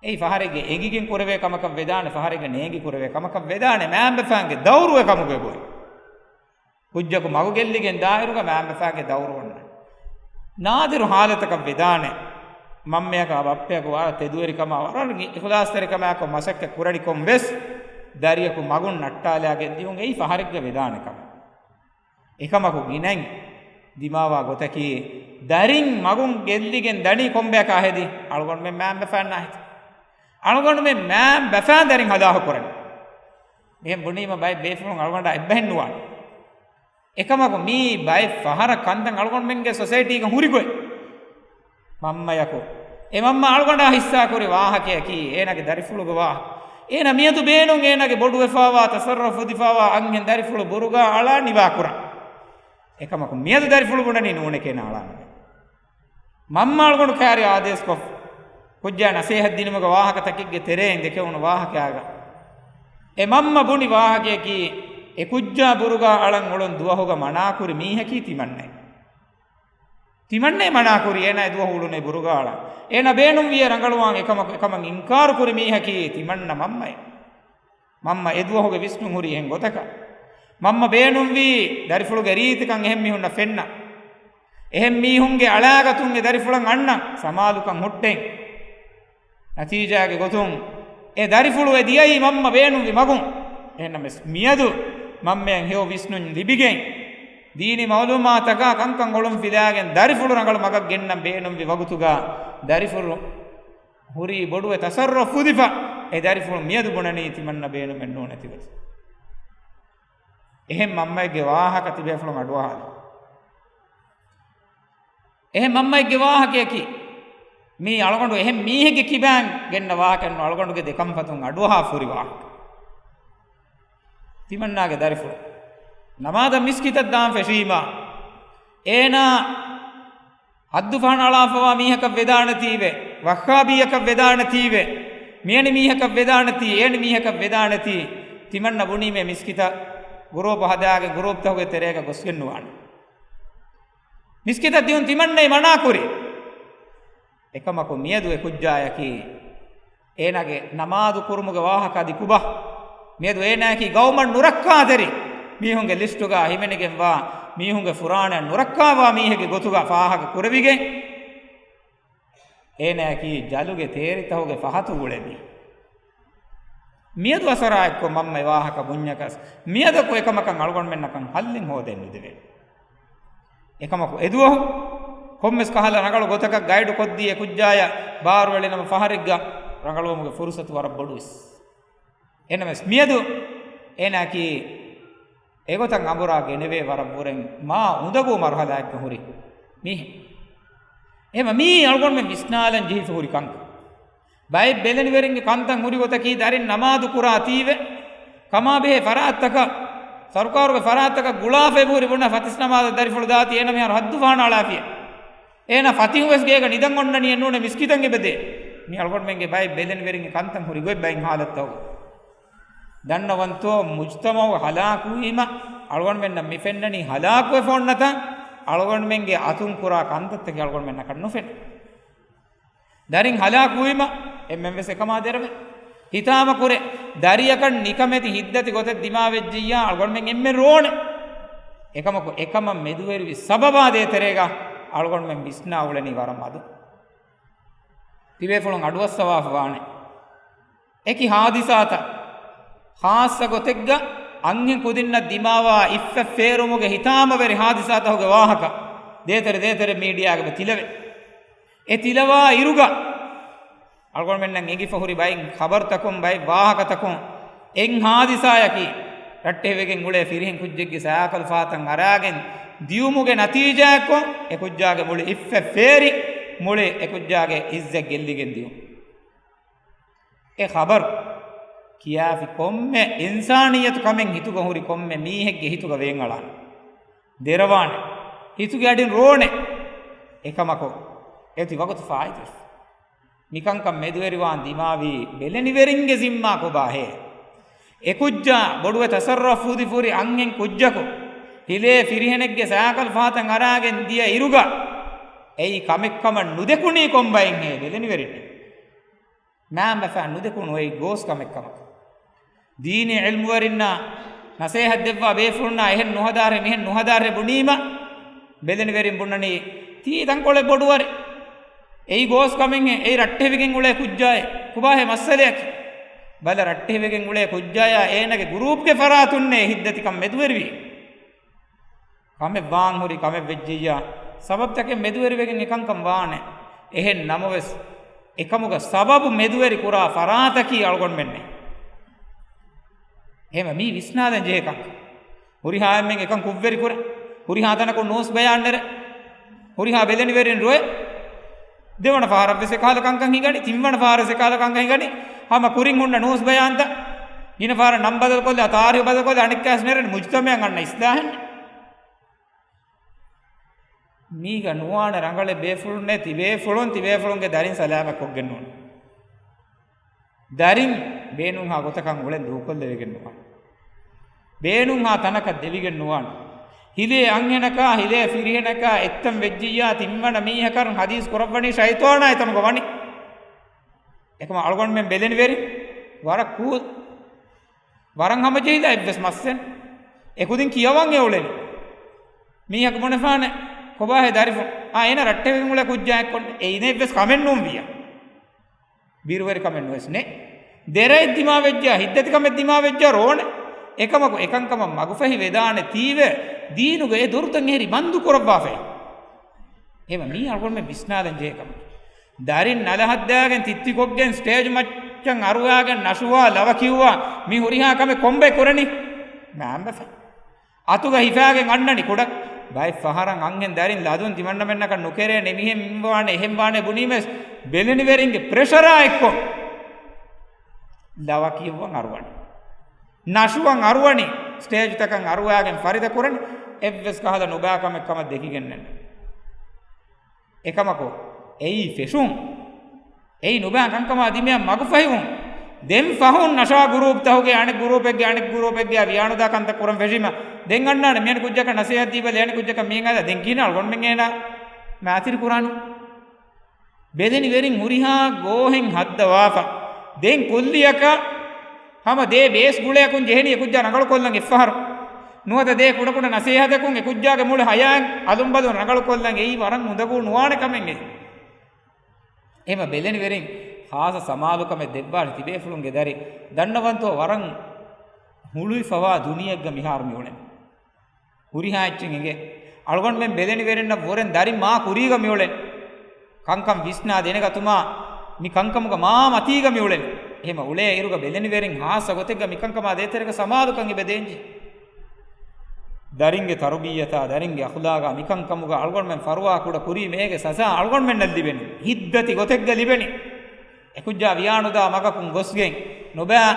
އެއީ ފަހަރެއްގެ އެނގިގެން ކުރެވޭ ކަމަކަށް ވެދާނެ، ފަހަރެއްގެ ނޭނގި ކުރެވޭ ކަމަކަށް ވެދާނެ، މައިންބަފައިންގެ ދައުރު އެކަމުގަ އެބައޮތް. ކުއްޖަކު މަގު ގެއްލިގެން ދާއިރުގަ މައިންބަފައިންގެ ދައުރު އޮންނަ. ނާދިރު ޙާލަތަކަށް ވެދާނެ، މަންމަޔަކާ ބައްޕަޔަކު ވަރަށް ތެދުވެރިކަމާ، ވަރަށް އިޚްލާޞްތެރިކަމާއެކު މަސައްކަތް ކުރަނިކޮށް ވެސް، ދަރިޔަކު މަގުން ނައްޓާލާގެން ދިޔުން އެއީ ފަހަރެއްގަ ވެދާނެ ކަމެއް. އެކަމަކު ގިނައިން ދިމާވާ ގޮތަކީ، ދަރިން މަގުން ގެއްލިގެން ދަނީ ކޮންބަޔަކާ ހެދި؟ އަޅުގަނޑުމެން މައިންބަފައިންނާ ހެދި. އަޅުގަނޑުމެން މައިންބަފައިން ދަރިން ހަލާކު ކުރަނީ. މިހެން ބުނީމަ ބައެއް ބޭފުޅުން އަޅުގަނޑާ އެއްބަހެއް ނުވާނެ. އެކަމަކު މީ ބައެއް ފަހަރަށް ކަންތައް އަޅުގަނޑުމެންގެ ސޮސައިޓީގަ ހުރި ގޮތް. މަންމަޔަކު، އެ މަންމަ އަޅުގަނޑާ ހިއްސާކުރި ވާހަކަޔަކީ، އޭނާގެ ދަރިފުޅުގެ ވާހަކަ. އޭނާ މިއަދު ބޭނުން އޭނާގެ ބޮޑުވެފާވާ، ތަސައްރަފު ފުދިފާވާ އަންހެން ދަރިފުޅު ބުރުގާ އަޅާ ނިވާކުރަން. އެކަމަކު މިއަދު ދަރިފުޅު ބުނަނީ ނޫނެކޭ ނާޅާނަމޭ. މަންމަ އަޅުގަނޑު ކައިރި އާދޭސްކޮށް، ކުއްޖާ ނަސޭހަތް ދިނުމުގެ ވާހަކަތަކެއްގެ ތެރެއިން ދެކެވުނު ވާހަކައިގަ، އެ މަންމަ ބުނި ވާހަކަޔަކީ، އެ ކުއްޖާ ބުރުގާ އަޅަން އުޅުން ދުވަހުގަ މަނާކުރި މީހަކީ ތިމަންނައޭ. ތިމަންނައޭ މަނާކުރި، އޭނާ އެ ދުވަހު އުޅުނޭ ބުރުގާ އަޅަން. އޭނާ ބޭނުންވިއޭ ރަނގަޅުވާން، އެކަމަކު އެކަމަށް އިންކާރު ކުރި މީހަކީ ތިމަންނަ މަންމައޭ. މަންމަ އެ ދުވަހުގެ ވިސްނުން ހުރީ އެހެން ގޮތަކަށް. މަންމަ ބޭނުންވީ ދަރިފުޅުގެ ރީތިކަން އެހެން މީހުންނަށް ފެންނަން. އެހެން މީހުންގެ އަޅާގަތުން އެ ދަރިފުޅަށް އަންނަން، ސަމާލުކަން ހުއްޓެން. ނަތީޖާގެ ގޮތުން އެ ދަރިފުޅު އެ ދިޔައީ މަންމަ ބޭނުންވި މަގުން. އެހެންނަމަވެސް މިއަދު މަންމައަށް ހެޔޮ ވިސްނުން ލިބިގެން، ދީނީ މައުލޫމާތަކާ ކަންކަން އޮޅުން ފިލާގެން ދަރިފުޅު ރަނގަޅު މަގަށް ގެންނަން ބޭނުންވި ވަގުތުގަ ދަރިފުޅު ހުރީ ބޮޑުވެ ތަސައްރަފު ފުދިފަ، އެ ދަރިފުޅު މިއަދު ބުނަނީ ތިމަންނަ ބޭނުމެއް ނޫނެތި ގޮތަށް. އެހެން މަންމައެއްގެ ވާހަކަ ތިބޭފުޅުން އަޑުއަހާލި. އެހެން މަންމައެއްގެ ވާހަކަޔަކީ، މީ އަޅުގަނޑު އެހެން މީހެއްގެ ކިބައިން ގެންނަ ވާހަކައެއް ނޫން، އަޅުގަނޑުގެ ދެ ކަންފަތުން އަޑުއަހާ ފުރި ވާހަކަ. ތިމަންނާގެ ދަރިފުޅު ނަމާދަށް މިސްކިތަށް ދާން ފެށީމާ، އޭނާ ހައްދު ފަހަނައަޅާފަވާ މީހަކަށް ވެދާނެތީވެ، ވައްހާބީއަކަށް ވެދާނެތީވެ، މިއެނި މީހަކަށް ވެދާނެތީ، އޭނި މީހަކަށް ވެދާނެތީ، ތިމަންނަ ބުނީމޭ މިސްކިތަށް ގުރޫޕު ހަދާގެން ގުރޫޕްތަކުގެ ތެރޭގަ ގޮސްގެން ނުވާނެ. މިސްކިތަށް ދިއުން ތިމަންނައި މަނާކުރި. އެކަމަކު މިއަދު އެ ކުއްޖާޔަކީ އޭނާގެ ނަމާދު ކުރުމުގެ ވާހަކަ އަދި ކުބާ؟ މިއަދު އޭނާއަކީ ގައުމަށް ނުރައްކާތެރި މީހުންގެ ލިސްޓުގަ ހިމެނިގެންވާ، މީހުންގެ ފުރާނައަށް ނުރައްކާވާ މީހެއްގެ ގޮތުގަ ފާހަގަ ކުރެވިގެން، އޭނާއަކީ ޖަލުގެ ތޭރިތަކުގެ ފަހަތު އުޅެނީ. މިއަދު އަސަރާއެއްކޮށް މަންމަ އެ ވާހަކަ ބުންޏަކަސް، މިއަދަކު އެކަމަކަށް އަޅުގަނޑުމެންނަކަށް ހައްލެއް ހޯދަން ނުދެވޭ. އެކަމަކު އެދުވަހު ކޮންމެސް ކަހަލަ ރަނގަޅު ގޮތަކަށް ގައިޑު ކޮށްދީ އެ ކުއްޖާޔަށް ބާރުއެޅިނަމަ ފަހަރެއްގަ ރަނގަޅުވުމުގެ ފުރުސަތު ވަރަށް ބޮޑުވިސް. އެނަމެސް މިއަދު އޭނާއަކީ އެގޮތަށް އަނބުރާ ގެނެވޭ ވަރަށް ވުރެން މާ އުނދަގޫ މަރުހަލާއެއްގަ ހުރި މީހެއް. އެހެންވެ މީ އަޅުގަނޑުމެން ވިސްނާލަން ޖެހިފަ ހުރި ކަންކަން. ބައެއް ބެލެނިވެރިންގެ ކަންތައް ހުރި ގޮތަކީ ދަރިން ނަމާދު ކުރާތީވެ، ކަމާބެހޭ ފަރާތްތަކަށް، ސަރުކާރުގެ ފަރާތްތަކަށް ގުޅާފައި ހުރި ބުނާ ފަތިސް ނަމާދަށް ދަރިފުޅު ދާތީ އޭނަ މިހާރު ހައްދު ފަހަނައަޅާފިޔޭ. އޭނާ ފަތިހުން ވެސް ގޭގަ ނިދަން އޮންނަނީ އެއްނޫނޭ މިސްކިތަށް އެބަދޭ. މި އަޅުގަނޑުމެންގެ ބައެއް ބެލެނިވެރިންގެ ކަންތައް ހުރި ގޮތް ބައެއް ހާލަތުތަކުގަ. ދަންނަވަންތޯ މުޖްތަމަޢު ހަލާކުވީމަ އަޅުގަނޑުމެންނަށް މި ފެންނަނީ ހަލާކުވެފަ އޮންނަތާ އަޅުގަނޑުމެންގެ އަތުން ކުރާ ކަންތައްތަކެއް އަޅުގަނޑުމެންނަކަށް ނުފެނޭ. ދަރިން ހަލާކުވީމަ އެންމެން ވެސް އެކަމާ ދެރަވޭ. ހިތާމަކުރޭ، ދަރިއަކަށް ނިކަމެތި ހިތްދަތި ގޮތެއް ދިމާވެއްޖިއްޔާ އަޅުގަނޑުމެން އެންމެން ރޯނެ. އެކަމަކު އެކަމަށް މެދުވެރިވި ސަބަބާ ދޭތެރޭގަ އަޅުގަނޑުމެން ވިސްނާ އުޅެނީ ވަރަށް މަދު. ތިބޭފުޅުން އަޑުއައްސަވާފަ ވާނެ. އެކި ހާދިސާތައް، ޚާއްޞަ ގޮތެއްގަ އަންހެން ކުދިންނަށް ދިމާވާ އިއްފަށް ފޭރުމުގެ ހިތާމަވެރި ހާދިސާތަކުގެ ވާހަކަ ދޭތެރެ ދޭތެރެ މީޑިއާގަ ތިލަވޭ. އެ ތިލަވާ އިރުގަ އަޅުގަނޑުމެންނަށް އެނގިފަ ހުރި ބައެއް ޚަބަރުތަކުން ބައެއް ވާހަކަތަކުން އެއް ހާދިސާއަކީ، ރައްޓެހިވެގެން އުޅޭ ފިރިހެން ކުއްޖެއްގެ ސައިކަލް ފަހަތަށް އަރާގެން ދިޔުމުގެ ނަތީޖާއެއްކޮށް، އެ ކުއްޖާގެ މުޅި އިއްފަށް ފޭރި، މުޅި އެ ކުއްޖާގެ އިއްޒަތް ގެއްލިގެން ދިޔުން. އެ ޚަބަރު ކިޔާފި ކޮންމެ އިންސާނިއްޔަތު ކަމެއް ހިތުގަ ހުރި ކޮންމެ މީހެއްގެ ހިތުގަ ވޭންއަޅާނެ. ދެރަވާނެ. ހިތުގެ އަޑިން ރޯނެ. އެކަމަކު އެއޮތީ ވަގުތު ފާއިތުވެފަ. މިކަންކަން މެދުވެރިވާން ދިމާވީ ބެލެނިވެރިންގެ ޒިންމާ ކޮބާހޭ؟ އެކުއްޖާ ބޮޑުވެ ތަސައްރަފް ފުދިފަ ހުރި އަންހެން ކުއްޖަކު، ހިލޭ ފިރިހެނެއްގެ ސައިކަލް ފަހަތަށް އަރާގެން ދިޔަ އިރުގަ، އެއީ ކަމެއްކަމަށް ނުދެކުނީ ކޮންބައެއްހޭ؟ ބެލެނިވެރިންނެއް. މައިންބަފައިން ނުދެކުނު އެއީ ގޯސް ކަމެއްކަމަކަށް. ދީނީ ޢިލްމުވެރިންނާ ނަސޭހަތް ދެއްވާ ބޭފުޅުންނާ އެހެން ނުހަދާށޭ މިހެން ނުހަދާށޭ ބުނީމަ، ބެލެނިވެރިން ބުނަނީ ތީ ތަންކޮޅެއް ބޮޑުވަރެއް. އެއީ ގޯސް ކަމެއްހޭ، އެއީ ރައްޓެހިވެގެން އުޅޭ ކުއްޖާއޭ. ކޮބާހޭ މައްސަލަޔަކީ؟ ބަލަ، ރައްޓެހިވެގެން އުޅޭ ކުއްޖާޔާ އޭނަގެ ގުރޫޕްގެ ފަރާތުންނޭ ހިތްދަތިކަން މެދުވެރިވީ. ކަމެއް ވާން ހުރި ކަމެއް ވެއްޖިއްޔާ، ސަބަބުތަކެއް މެދުވެރިވެގެން އެކަންކަން ވާނެ. އެހެން ނަމަވެސް، އެކަމުގަ ސަބަބު މެދުވެރި ކުރާ ފަރާތަކީ އަޅުގަނޑުމެންނޭ. އެހެމަ މީ ވިސްނާލަން ޖެހޭ ކަންކަން. ހުރިހާ އެންމެން އެކަން ކުށްވެރި ކުރޭ. ހުރިހާ ތަނަކުން ނޫސް ބަޔާން ނެރޭ. ހުރިހާ ބެލެނިވެރިން ރޮއެ. ދެވަނަ ފަހަރަށް ވެސް އެކަހަލަ ކަންކަން ހިނގަނީ، ތިންވަނަ ފަހަރަށް ވެސް އެކަހަލަ ކަންކަން ހިނގަނީ. ހަމަ ކުރިން ހުންނަ ނޫސް ބަޔާންތައް ގިނަ ފަހަރަށް ނަން ބަދަލުކޮށްލާ، ތާރީހު ބަދަލުކޮށްލާ، އަނެއްކާސް ނެރެން މުޖުތަމައަށް އަންނަ އިސްލާހެއް. މީގަ ނުވާނެ ރަނގަޅެއް ބޭފުޅުންނޭ، ތިބޭފުޅުން ތިބޭފުޅުންގެ ދަރިން ސަލާމަތް ކޮށްގެން ނޫން. ދަރިން ބޭނުންހާ ގޮތަކަށް އުޅެން ދޫކޮށްލެވިގެން ނުވާނެ. ބޭނުންހާ ތަނަކަށް ދެވިގެން ނުވާނެ. ހިލޭ އަންހެނަކާ، ހިލޭ ފިރިހެނަކާ އެއްތަން ވެއްޖިއްޔާ ތިންވަނަ މީހަކަށް ހަދީސް ކުރައްވަނީ ޝައިޠާނާ އެތަނުގަ ވަނީ. އެކަމަ އަޅުގަނޑުމެން ބެލެނިވެރި ވަރަށް ކޫލް. ވަރަށް ހަމަޖެހިލާ އެއްވެސް މައްސެއް ނެތް. އެކުދިން ކިޔަވަން އެ އުޅެނީ. މީހަކު ބުނެފާނެ، ކޮބާހޭ ދަރިފުން؟ އާ، އޭނަ ރައްޓެވެން އުޅޭ ކުއްޖާ އެއްކޮށް. އެ އިނެއްވެސް ކަމެއް ނޫން ވިޔަ. ބިރުވެރިކަމެއް ނުވެސް ނެތް. ދެރައެއް ދިމާވެއްޖާ، ހިތްދަތިކަމެއް ދިމާވެއްޖާ ރޯނެ. އެކަމަކު އެކަންކަމަށް މަގުފަހި ވެދާނެ ތީވެ، ދީނުގަ އެ ދޮރުތައް އެހެރީ ބަންދު ކުރައްވާފައި. އެހެމަ މީ އަޅުގަނޑުމެން ވިސްނާލަން ޖެހޭ ކަމެއް. ދަރިން ނަލަހައްދާގެން ތިއްތިކޮށްގެން ސްޓޭޖް މައްޗަށް އަރުވާގެން ނަޝުވާ ލަވަ ކިޔުވާ މި ހުރިހާ ކަމެއް ކޮންބައި ކުރަނީ؟ މައިންބަފަ. އަތުގަ ހިފާގެން އަންނަނީ ކުޑަ ބައެއް ފަހަރަށް އަންހެން ދަރިން ލަދުން ތިމަންނަމެންނަކަށް ނުކެރޭނެ މިހެން އިންވާނެ އެހެން ވާނެ ބުނީމެސް ބެލެނިވެރިންގެ ޕްރެޝަރާ އެއްކޮށް ލަވަ ކިޔުއްވަން އަރުވަނީ. ނަޝުވަން އަރުވަނީ، ސްޓޭޖްތަކަށް އަރުވާގެން ފަރިދަ ކުރަނީ، އެއްވެސް ކަހަލަ ނުބާ ކަމެއް ކަމަށް ދެކިގެންނެއް. އެކަމަކު، އެއީ ފެށުން. އެއީ ނުބާ ކަންކަމާ ދިމާއަށް މަގުފަހިވުން. ދެން ފަހުން ނަޝާ ގުރޫޕްތަކުގެ އަނެއް ގުރޫޕެއްގެ އަނެއް ގުރޫޕެއްގެ ވިޔާނުދާ ކަންތައް ކުރަން ފެށީމަ، ދެން އަންނާނެ މިއަނި ކުއްޖަކަށް ނަސޭހަތް ދީބަލަ އަނެއް ކުއްޖަކަށް މިއަންނާނެ ދެން ކިހިނެއް އަޅުގަނޑުމެން އޭނާ މާތިރި ކުރާނީ؟ ބެލެނިވެރިން ހުރިހާ ގޯހެއް ހައްދަވާފަ. ދެން ކުއްލިއަކަށް ހަމަ ދޭ ބޭސް ގުޅައަކުން ޖެހެނީ އެކުއްޖާ ރަނގަޅުކޮށްލަން އެއްފަހަރު. ނުވަތަ ދޭ ކުޑަކުޑަ ނަސޭހަތަކުން އެކުއްޖާގެ މުޅި ހަޔާތް އަލުންބަލުން ރަނގަޅުކޮށްލަން އެއީ ވަރަށް އުނދަގޫ ނުވާނެ ކަމެއް އެއީ. އެހެމަ ބެލެނިވެރިން ޚާއްޞަ ސަމާލުކަމެއް ދެއްވާނެ ތިބޭފުޅުންގެ ދަރި. ދަންނަވަންތޯ ވަރަށް ހުޅުވިފަވާ ދުނިޔެއެއްގަ މިހާރު މިއުޅެނީ. ހުރިހާ އެއްޗެއް އެނގޭ. އަޅުގަނޑުމެން ބެލެނިވެރިންނަށް ވުރެން ދަރިން މާ ކުރީގަ މިއުޅެނީ. ކަންކަން ވިސްނާ ދެނެގަތުމާ މި ކަންކަމުގަ މާ މަތީގަ މިއުޅެނީ. އެހެމަ އުޅޭ އިރުގަ ބެލެނިވެރިން ޚާއްޞަ ގޮތެއްގަ މިކަންކަމާ ދޭތެރޭގަ ސަމާލުކަން އެބަ ދޭންޖެހޭ. ދަރިންގެ ތަރުބިއްޔަތާ، ދަރިންގެ އަޚުލާގާ މިކަންކަމުގަ އަޅުގަނޑުމެން ފަރުވާ ކުޑަ ކުރީމަ އޭގެ ސަޒާ އަޅުގަނޑުމެންނަށް ލިބެނީ. ހިތްދަތި ގޮތެއްގަ ލިބެނީ. އެކުއްޖާ ވިޔާނުދާ މަގަކުން ގޮސްގެން ނުބައި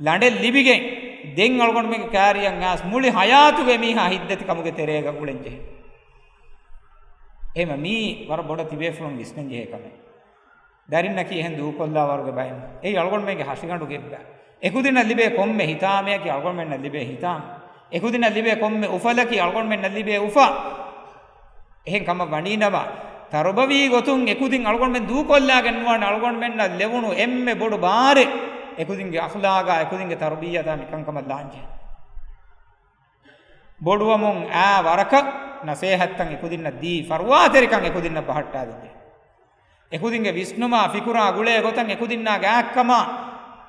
ލަނޑެއް ލިބިގެން، ދެން އަޅުގަނޑުމެންގެ ކާރިޔަށް އައިސް މުޅި ހަޔާތުގެ މީހާ ހިތްދަތިކަމުގެ ތެރޭގަ އުޅެން ޖެހޭ. އެހެމަ މީ ވަރަށް ބޮޑަށް ތިބޭފުޅުން ވިސްނަން ޖެހޭ ކަމެއް. ދަރިންނަކީ އެހެން ދޫކޮށްލާ ވަރުގެ ބައެއް. އެއީ އަޅުގަނޑުމެންގެ ހަށިގަނޑުގެ އެއްބަ. އެކުދިންނަށް ލިބޭ ކޮންމެ ހިތާމަޔަކީ އަޅުގަނޑުމެންނަށް ލިބޭ ހިތާމަ. އެކުދިންނަށް ލިބޭ ކޮންމެ އުފަލަކީ އަޅުގަނޑުމެންނަށް ލިބޭ އުފަ. އެހެން ކަމަށް ވަނީނަމަ، ތަރުބަވީ ގޮތުން އެކުދިން އަޅުގަނޑުމެން ދޫކޮށްލާގެން ނުވާނެ. އަޅުގަނޑުމެންނަށް ލެވުނު އެންމެ ބޮޑު ބާރެއް އެކުދިންގެ އަޚްލާގާ، އެކުދިންގެ ތަރުބިއްޔަތާ މިކަންކަމަށް ލާންޖެހޭ. ބޮޑުވަމުން އާ ވަރަކަށް ނަސޭހަތްތައް އެކުދިންނަށް ދީ، ފަރުވާތެރިކަން އެކުދިންނަށް ބަހައްޓާދެއްޖެ. އެކުދިންގެ ވިސްނުމާ ފިކުރާ ގުޅޭ ގޮތަށް އެކުދިންނާ ގާތްކަމާ،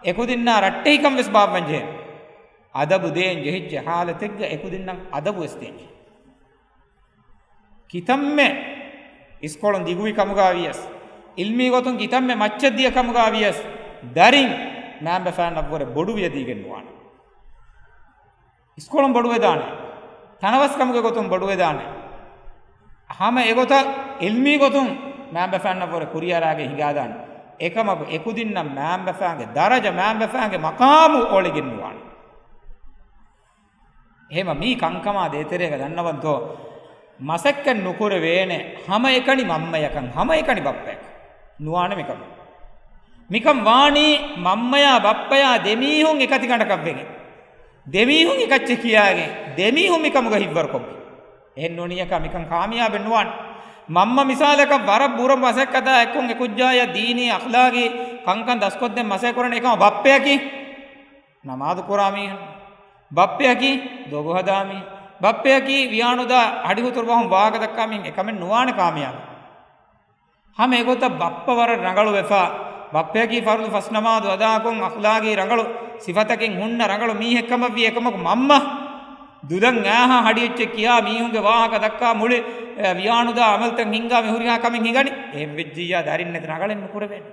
އެކުދިންނާ ރައްޓެހިކަން ވެސް ބާއްވަން ޖެހޭ. އަދަބު ދޭން ޖެހިއްޖެ ހާލަތެއްގަ އެކުދިންނަށް އަދަބު ވެސް ދޭން ޖެހޭ. ކިތަންމެ އިސްކޮޅުން ދިގުވި ކަމުގާ ވިޔަސް، އިލްމީ ގޮތުން ކިތަންމެ މައްޗަށް ދިޔަ ކަމުގާ ވިޔަސް، ދަރިން މައިންބަފައިންނަށްވުރެ ބޮޑުވިޔަ ދީގެން ނުވާނެ. އިސްކޮޅުން ބޮޑުވެދާނެ، ތަނަވަސްކަމުގެ ގޮތުން ބޮޑުވެދާނެ. ހަމަ އެގޮތަށް އިލްމީ ގޮތުން މައިންބަފައިންނަށްވުރެ ކުރިއަރާގެން ހިނގާދާނެ. އެކަމަކު އެކުދިންނަށް މައިންބަފައިންގެ ދަރަޖަ، މައިންބަފައިންގެ މަޤާމު އޮޅިގެން ނުވާނެ. އެހެމަ މީ ކަންކަމާ ދޭތެރޭގަ ދަންނަވަންތޯ، މަސައްކަތް ނުކުރެވޭނެ ހަމައެކަނި މަންމަޔަކަން، ހަމައެކަނި ބައްޕަޔަކަން. ނުވާނެ މިކަމު. މިކަން ވާނީ މަންމަޔާ ބައްޕަޔާ ދެމީހުން އެކަތިގަނޑަކަށްވެގެން، ދެމީހުން އެކައްޗެއް ކިޔާގެން، ދެމީހުން މިކަމުގަ ހިތްވަރުކޮށްގެން. އެހެން ނޫނިއްޔަކާ މިކަން ކާމިޔާބެއް ނުވާނެ. މަންމަ މިސާލަކަށް ވަރަށް ބުރަ މަސައްކަތާ އެއްކޮށް އެކުއްޖާޔަށް ދީނީ އަޚްލާގީ ކަންކަން ދަސްކޮށްދޭން މަސައްކަތް ކުރަނީ އެކަމަ ބައްޕަޔަކީ ނަމާދު ކުރާ މީހުން، ބައްޕަޔަކީ ދޮގު ހަދާ މީހުން، ބައްޕަޔަކީ ވިޔާނުދާ ހަޑިހުތުރު ބަހުން ވާހަކަ ދައްކާ މީހުން އެކަމެއް ނުވާނެ ކާމިޔާބެއް. ހަމަ އެގޮތަށް ބައްޕަ ވަރަށް ރަނގަޅުވެފަ، ބައްޕަޔަކީ ފަރުޟު ފަސް ނަމާދު އަދާކޮށް އަޚްލާގީ ރަނގަޅު ސިފަތަކެއް ހުންނަ ރަނގަޅު މީހެއްކަމަށްވި އެކަމަކު މަންމަ ދުލަން އާހާ ހަޑި އެއްޗެއް ކިޔާ މީހުންގެ ވާހަކަ ދައްކާ މުޅި، އެ، ވިޔާނުދާ އަމަލްތައް ހިންގާ މި ހުރިހާ ކަމެއް ހިނގަނީ. އެހެން ވެއްޖިއްޔާ ދަރިންނެތި ރަނގަޅެއް ނުކުރެވޭނެ.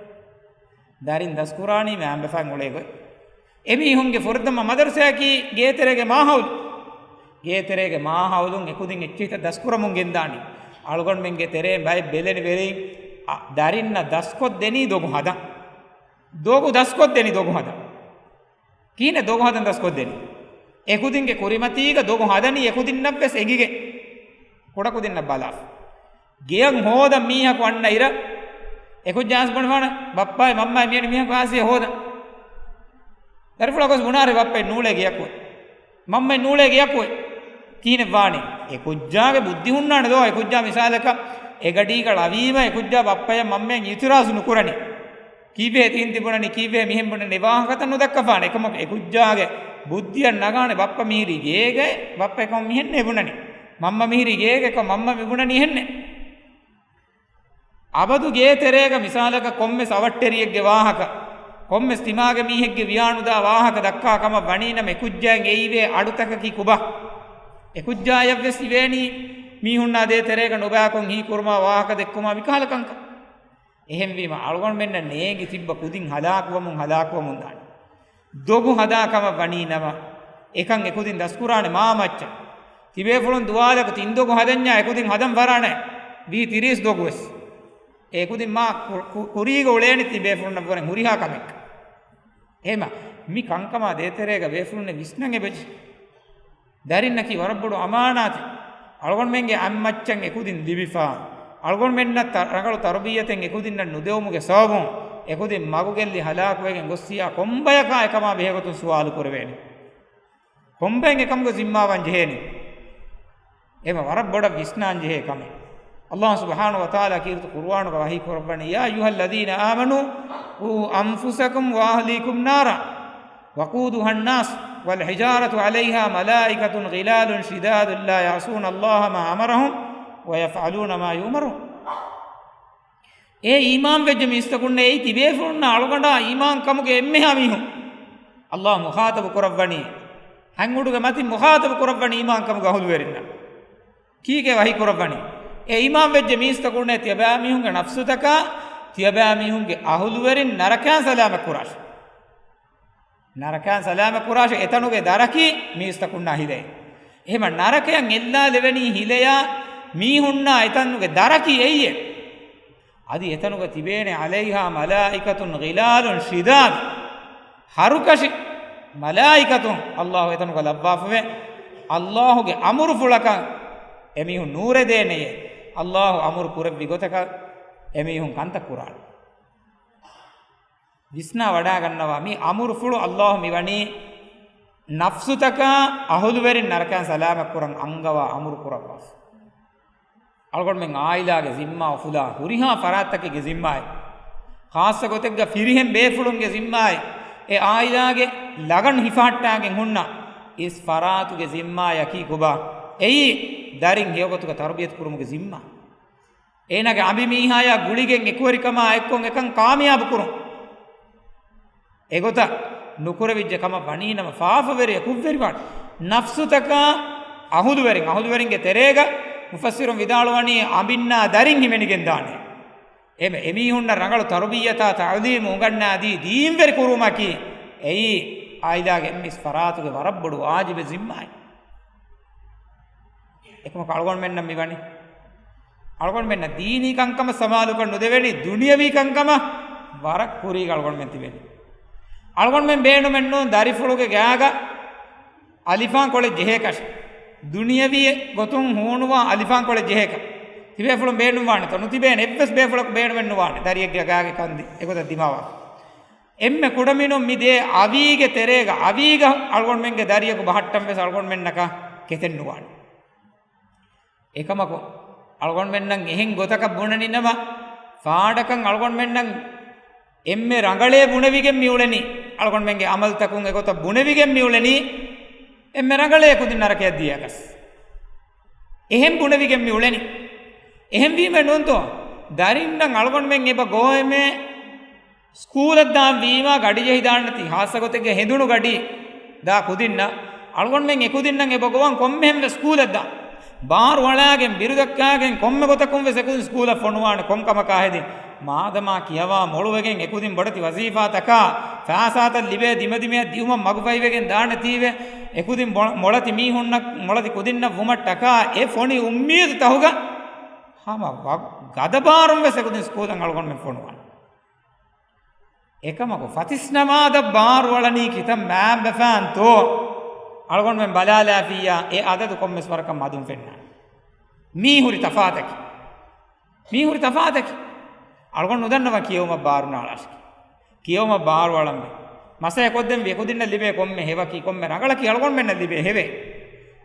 ދަރިން ދަސްކުރާނީ މައިންބަފައިން އުޅޭ ގޮތް. އެމީހުންގެ ފުރަތަމަ މަދަރުސާއަކީ ގޭތެރޭގެ މާހައުލު. ގޭތެރޭގެ މާހައުލުން އެކުދިން އެއްޗިހިތައް ދަސްކުރަމުން ގެންދާނީ. އަޅުގަނޑުމެންގެ ތެރޭން ބައެއް ބެލެނި ބެލެން، އަ، ދަރިންނަށް ދަސްކޮށްދެނީ ދޮގު ހަދަން. ދޮގު ދަސްކޮށްދެނީ ދޮގު ހަދަން. ކިހިނެއް ދޮގު ހަދަން ދަސްކޮށްދެނީ؟ އެކުދިންގެ ކުރިމަތީގަ ދޮގު ހަދަނީ އެކުދިންނަށްވެސް އެނގިގެން. ކުޑަކުދިންނަށް ބަލާފަ. ގެޔަށް ހޯދަން މީހަކު އަންނައިރަށް، އެކުއްޖާ އައިސް ބުނެފާނެ، ބައްޕާއި މަންމާއި މިއަނި މީހަކު އާސިޔަ ހޯދަން. ދަރިފުޅާ ގޮސް ބުނާރޭ ބައްޕައެއް ނޫޅޭ ގެޔަކު. މަންމައެއް ނޫޅޭ ގެޔަކު. ކިހިނެއް ވާނީ؟ އެކުއްޖާގެ ބުއްދި ހުންނާނެ ދޯ، އެކުއްޖާ މިސާލަކަށް އެގަޑީގަ އަވީމަ އެކުއްޖާ ބައްޕަޔަށް މަންމަޔަށް އިއުތިރާޒު ނުކުރަނީ. ކީއްވެ ތިހިން ތިބުނަނީ، ކީއްވެ މިހެން ބުނަނީ، ވާހަކަތައް ނުދައްކަފާނެ. އެކަމަކު އެކުއްޖާގެ ބުއްދިއަށް ނަގާނެ ބައްޕަ މިހިރީ ގޭގައޭ، ބައްޕަ އެކަމަށް މިހެންނޭ ބުނަނީ. މަންމަ މިހިރީ ގޭގަ އެކަމަށް މަންމަ މިބުނަނީ އެހެންނޭ. އަބަދު ގޭތެރޭގަ މިސާލަކަށް ކޮންމެސް އަވަށްޓެރިއެއްގެ ވާހަކަ، ކޮންމެސް ތިމާގެ މީހެއްގެ ވިޔާނުދާ ވާހަކަ ދައްކާ ކަމަށް ވަނީނަމަ އެކުއްޖާއަށް އެއީވޭ އަޑުތަކަކީ ކުބާ؟ އެކުއްޖާޔަށްވެސް އިވޭނީ މީހުންނާ ދޭތެރޭގަ ނުބައިކޮށް ހީކުރުމާ ވާހަކަ ދެއްކުމާ މިކަހަލަ ކަންކަން. އެހެންވީމަ އަޅުގަނޑުމެންނަށް ނޭނގި ތިއްބަ ކުދިން ހަލާކުވަމުން ހަލާކުވަމުން ދާނެ. ދޮގު ހަދާ ކަމަށް ވަނީ ނަމަ، އެކަން އެކުދިން ދަސްކުރާނެ މާ މައްޗަށް. ތިބޭފުޅުން ދުވާލަކު ތިން ދޮގު ހަދަންޏާ އެކުދިން ހަދަން ފަރާނެ ވީ ތިރީސް ދޮގުވެސް. އެކުދިން މާ ކު-، ކު-، ކުރީގަ އުޅޭނެ ތިބޭފުޅުންނަށްވުރެން ހުރިހާ ކަމެއް. އެހެމަ މި ކަންކަމާ ދޭތެރޭގަ ބޭފުޅުންނެއް ވިސްނަން އެބަޖެހޭ. ދަރިންނަކީ ވަރަށް ބޮޑު އަމާނާތެއް. އަޅުގަނޑުމެންގެ އަތްމައްޗަށް އެކުދިން ލިބިފާ، އަޅުގަނޑުމެންނަށް ތަ-، ރަނގަޅު ތަރުބިއްޔަތެއް އެކުދިންނަށް ނުދެވުމުގެ ސަބަބުން އެކުދިން މަގުގެއްލި ހަލާކުވެގެން ގޮއްސިޔާ ކޮންބަޔަކާ އެކަމާ ބެހޭގޮތުން ސުވާލު ކުރެވޭނެ. ކޮންބައިން އެކަމުގެ ޒިންމާވާން ޖެހޭނެ؟ އެމަ ވަރަށް ބޮޑަށް ވިސްނާން ޖެހޭ ކަމެއް. އައްލާހު ސުބްޙާނަހު ވަތަޢާލާ ކީރިތި ޤުރުއާނުގަ ވަޙީ ކުރައްވަނީ، يا أيها الذين آمنوا قوا أنفسكم وأهليكم نارا وقودها الناس والحجارة عليها ملائكة غلاظ شداد لا يعصون الله ما أمرهم ويفعلون ما يؤمرون. އޭ އީމާންވެއްޖެ މީސްތަކުންނޭ، އެއީ ތިބޭފުޅުންނާ އަޅުގަނޑާ އީމާން ކަމުގެ އެންމެހާ މީހުން. އައްލާހު މުޚާޠަބު ކުރައްވަނީ، ހަތް އުޑުގެ މަތިން މުޚާޠަބު ކުރައްވަނީ އީމާން ކަމުގެ އަހުލުވެރިންނަށް. ކީކޭ ވަޙީ ކުރައްވަނީ؟ އޭ އީމާންވެއްޖެ މީސްތަކުންނޭ، ތިޔަބައިމީހުންގެ ނަފްސުތަކާ، ތިޔަބައިމީހުންގެ އަހުލުވެރިން ނަރަކައިން ސަލާމަތް ކުރާށޭ. ނަރަކައިން ސަލާމަތް ކުރާށޭ، އެތަނުގެ ދަރަކީ މީސްތަކުންނާ ހިލައެއް. އެހެމަ ނަރަކަޔަށް އެއްލާލެވެނީ ހިލަޔާ މީހުންނާ އެތަނުގެ ދަރަކީ އެއްޔެ. އަދި އެތަނުގަ ތިބޭނެ عليها ملائكة غلاظ شداد، ހަރުކަށި މަލާއިކަތުން އައްލާހު އެތަނުގަ ލައްވާފަވޭ. އައްލާހުގެ އަމުރުފުޅަކަށް އެމީހުން ނޫރެދޭނެޔޭ. އައްލާހު އަމުރު ކުރެއްވި ގޮތަކަށް އެމީހުން ކަންތައް ކުރާނެ. ވިސްނާ ވަޑާގަންނަވާ، މި އަމުރުފުޅު އައްލާހު މިވަނީ ނަފްސުތަކާ އަހުލުވެރިން ނަރަކައިން ސަލާމަތް ކުރަން އަންގަވާ އަމުރު ކުރައްވާފަ. އަޅުގަނޑުމެން އާއިލާގެ ޒިންމާ އުފުލާ ހުރިހާ ފަރާތްތަކެއްގެ ޒިންމާއެއް، ޚާއްޞަ ގޮތެއްގަ ފިރިހެން ބޭފުޅުންގެ ޒިންމާއެއް، އެ އާއިލާގެ ލަގަން ހިފަހައްޓާގެން ހުންނަ އިސް ފަރާތުގެ ޒިންމާއަކީ ކޮބާ؟ އެއީ ދަރިން ހެޔޮގޮތުގަ ތަރުބިޔަތު ކުރުމުގެ ޒިންމާ. އޭނާގެ އަނބިމީހާޔާ ގުޅިގެން އެކުވެރިކަމާ އެއްކޮށް އެކަން ކާމިޔާބު ކުރުން. އެގޮތަށް ނުކުރެވިއްޖެ ކަމަށް ވަނީނަމަ ފާފަވެރި އެކުއްވެރިވާނެ. ނަފްސުތަކާ އަހުލުވެރިން، އަހުލުވެރިންގެ ތެރޭގަ މުފައްސިރުން ވިދާޅުވަނީ އަނބިންނާ ދަރިން ހިމެނިގެން ދާނެ. އެމެ އެމީހުންނަށް ރަނގަޅު ތަރުބިއްޔަތާ ތަޢުލީމު އުނގަންނާދީ ދީންވެރި ކުރުވުމަކީ އެއީ އާއިލާގެ އެންމެ އިސް ފަރާތުގެ ވަރަށް ބޮޑު ވާޖިބެއް ޒިންމާއެއް. އެކަމަކު އަޅުގަނޑުމެންނަށް މިވަނީ، އަޅުގަނޑުމެންނަށް ދީނީ ކަންކަމަށް ސަމާލުކަން ނުދެވެނީ، ދުނިޔަވީ ކަންކަމަށް ވަރަށް ކުރީގަ އަޅުގަނޑުމެން ތިބެނީ. އަޅުގަނޑުމެން ބޭނުމެއްނޫން ދަރިފުޅުގެ ގާގަ އަލިފާން ކޮޅެއް ޖެހޭކަށް، ދުނިޔަވީ ގޮތުން ހޫނުވާ އަލިފާން ކޮޅެއް ޖެހޭކަށް. ތިބޭފުޅުން ބޭނުންވާނެތޯ؟ ނުތިބޭނެ. އެއްވެސް ބޭފުޅަކު ބޭނުމެއްނުވާނެ ދަރިއެއްގެ ގާގެ ކަންދި އެގޮތަށް ދިމާވާ. އެންމެ ކުޑަމިނުން މި ދޭ އަވީގެ ތެރޭގަ، އަވީގަ އަޅުގަނޑުމެންގެ ދަރިޔަކު ބަހައްޓަން ވެސް އަޅުގަނޑުމެންނަކަށް ކެތެއް ނުވާނެ. އެކަމަކު، އަޅުގަނޑުމެންނަށް އެހެން ގޮތަކަށް ބުނަނީ ނަމަ، ފާޑަކަށް އަޅުގަނޑުމެންނަށް އެންމެ ރަނގަޅޭ ބުނެވިގެން މިއުޅެނީ، އަޅުގަނޑުމެންގެ އަމަލްތަކުން އެގޮތަށް ބުނެވިގެން މިއުޅެނީ، އެންމެ ރަނގަޅޭ ކުދިން ނަރަކަޔަށް ދިޔަކަސް. އެހެން ބުނެވިގެން މިއުޅެނީ. އެހެންވީމަ ނޫންތޯ؟ ދަރިންނަށް އަޅުގަނޑުމެން އެބަ ގޯއެމޭ ސްކޫލަށް ދާން ވީމާ ގަޑި ޖެހިދާނެތީ، ހާއްސަ ގޮތެއްގަ ހެނދުނު ގަޑި ދާ ކުދިންނަށް އަޅުގަނޑުމެން އެކުދިންނަށް އެބަ ގޮވަން ކޮންމެހެން ވެސް ސްކޫލަށް ދާ. ބާރު އަޅާގެން ބިރު ދައްކާގެން ކޮންމެ ގޮތަކުން ވެސް އެކުދިން ސްކޫލަށް ފޮނުވާނެ. ކޮން ކަމަކާ ހެދި؟ މާދަމާ ކިޔަވާ މޮޅުވެގެން އެކުދިން ބޮޑެތި ވަޒީފާތަކާ ފައިސާތައް ލިބޭ ދިމަދިމަޔަށް ދިއުމަށް މަގުފަހިވެގެން ދާނެތީވެ، އެކުދިން ބޮ-، މޮޅަތި މީހުންނަށް މޮޅަތި ކުދިންނަށް ވުމަށްޓަކާ އެ ފޮނި އުއްމީދު ތަހުގަ ހަމަ ވަ-، ގަދަ ބާރުން ވެސް އެކުދިން ސްކޫލަށް އަޅުގަނޑުމެން ފޮނުވާނެ. އެކަމަކު ފަތިސް ނަމާދަށް ބާރުއަޅަނީ ކިތައް މާތްބަފައިންތޯ؟ އަޅުގަނޑުމެން ބަލާލާފިއްޔާ އެ އަދަދު ކޮންމެސް ވަރަކަށް މަދުން ފެންނާނެ. މީ ހުރި ތަފާތަކީ. މީ ހުރި ތަފާތަކީ. އަޅުގަނޑު ނުދަންނަވަން ކިޔެވުމަށް ބާރުނާޅާށި. ކިޔެވުމަށް ބާރުއަޅަންވީ. މަސައްކަތް ކޮށްދެންވީ އެކުދިންނަށް ލިބޭ ކޮންމެ ހެވަކީ، ކޮންމެ ރަނގަޅަކީ އަޅުގަނޑުމެންނަށް ލިބޭ ހެވެއް.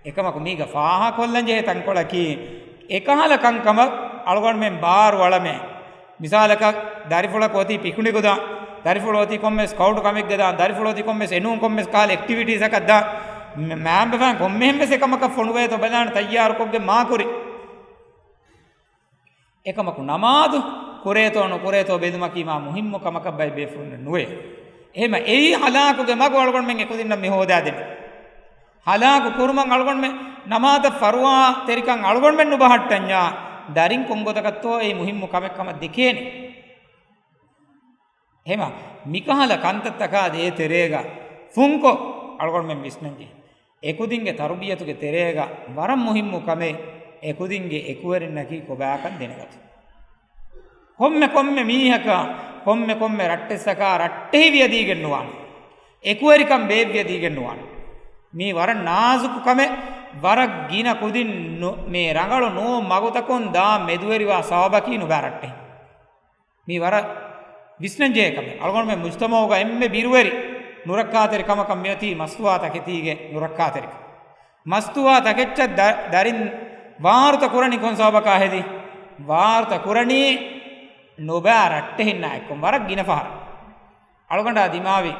އެކަމަކު މީގަ ފާހަގަކޮށްލަންޖެހޭ ތަންކޮޅަކީ، އެކަހަލަ ކަންކަމަށް އަޅުގަނޑުމެން ބާރުއަޅަމޭ. މިސާލަކަށް، ދަރިފުޅަކު އޮތީ ޕިކުނިކު ދާން، ދަރިފުޅު އޮތީ ކޮންމެސް ކައުންޓް ކަމެއްގަ ދާން، ދަރިފުޅު އޮތީ ކޮންމެސް އެނޫން ކޮންމެސް ކަހަލަ އެކްޓިވިޓީސްއަކަށް ދާން، މ-، މާތްބަފައިން ކޮންމެހެން ވެސް އެކަމަކަށް ފޮނުވޭތޯ ބަލާނެ ތައްޔާރުކޮށްގެން މާކުރި. އެކަމަކު ނަމާދު ކުރޭތޯ ނުކުރޭތޯ ބެލުމަކީ މާ މުހިއްމު ކަމަކަށް ބައެއް ބޭފުޅުންނަށް ނުވޭ. އެހެމަ އެއީ ހަލާކުގެ މަގު އަޅުގަނޑުމެން އެކުދިންނަށް މި ހޯދާދެނީ. ހަލާކު ކުރުމަށް އަޅުގަނޑުމެން ނަމާދަށް ފަރުވާ ތެރިކަން އަޅުގަނޑުމެން ނުބަހައްޓަންޏާ، ދަރިން ކޮން ގޮތަކަށްތޯ އެއީ މުހިއްމު ކަމެއް ކަމަށް ދެކޭނެ. އެހެމަ މިކަހަލަ ކަންތައްތަކާ ދޭ ތެރޭގަ ފުންކޮށް އަޅުގަނޑުމެން ވިސްނަންޖެހޭ. އެކުދިންގެ ތަރުބިޔަތުގެ ތެރޭގަ ވަރަށް މުހިއްމު ކަމެއް އެކުދިންގެ އެކުވެރިންނަކީ ކޮބާކަން ދެނެގަތުން. ކޮންމެ ކޮންމެ މީހަކަށް، ކޮންމެ ކޮންމެ ރައްޓެއްސަކާ ރައްޓެހިވިޔަ ދީގެން ނުވާނެ. އެކުވެރިކަން ބޭއްވިޔަ ދީގެން ނުވާނެ. މީ ވަރަށް ނާޒުކު ކަމެއް، ވަރަށް ގިނަ ކުދިން ނު-، މޭ ރަނގަޅު ނޫން މަގުތަކުން ދާން މެދުވެރިވާ ސަބަބަކީ ނުބައި ރައްޓެހިން. މީ ވަރަށް ވިސްނަންޖެހޭ ކަމެއް. އަޅުގަނޑުމެން މުޖްތަމަޢުގަ އެންމެ ބިރުވެރި ނުރައްކާތެރި ކަމަކަށް މިއޮތީ މަސްތުވާ ތަކެތީގެ ނުރައްކާތެރިކަން. މަސްތުވާ ތަކެއްޗަށް ދަ-، ދަރިން ވާރުތަ ކުރަނީ ކޮން ސަބަބަކާ ހެދި؟ ވާރުތަ ކުރަނީ ނުބައި ރައްޓެހިންނާ އެއްކޮށް ވަރަށް ގިނަ ފަހަރަށް. އަޅުގަނޑާ ދިމާވި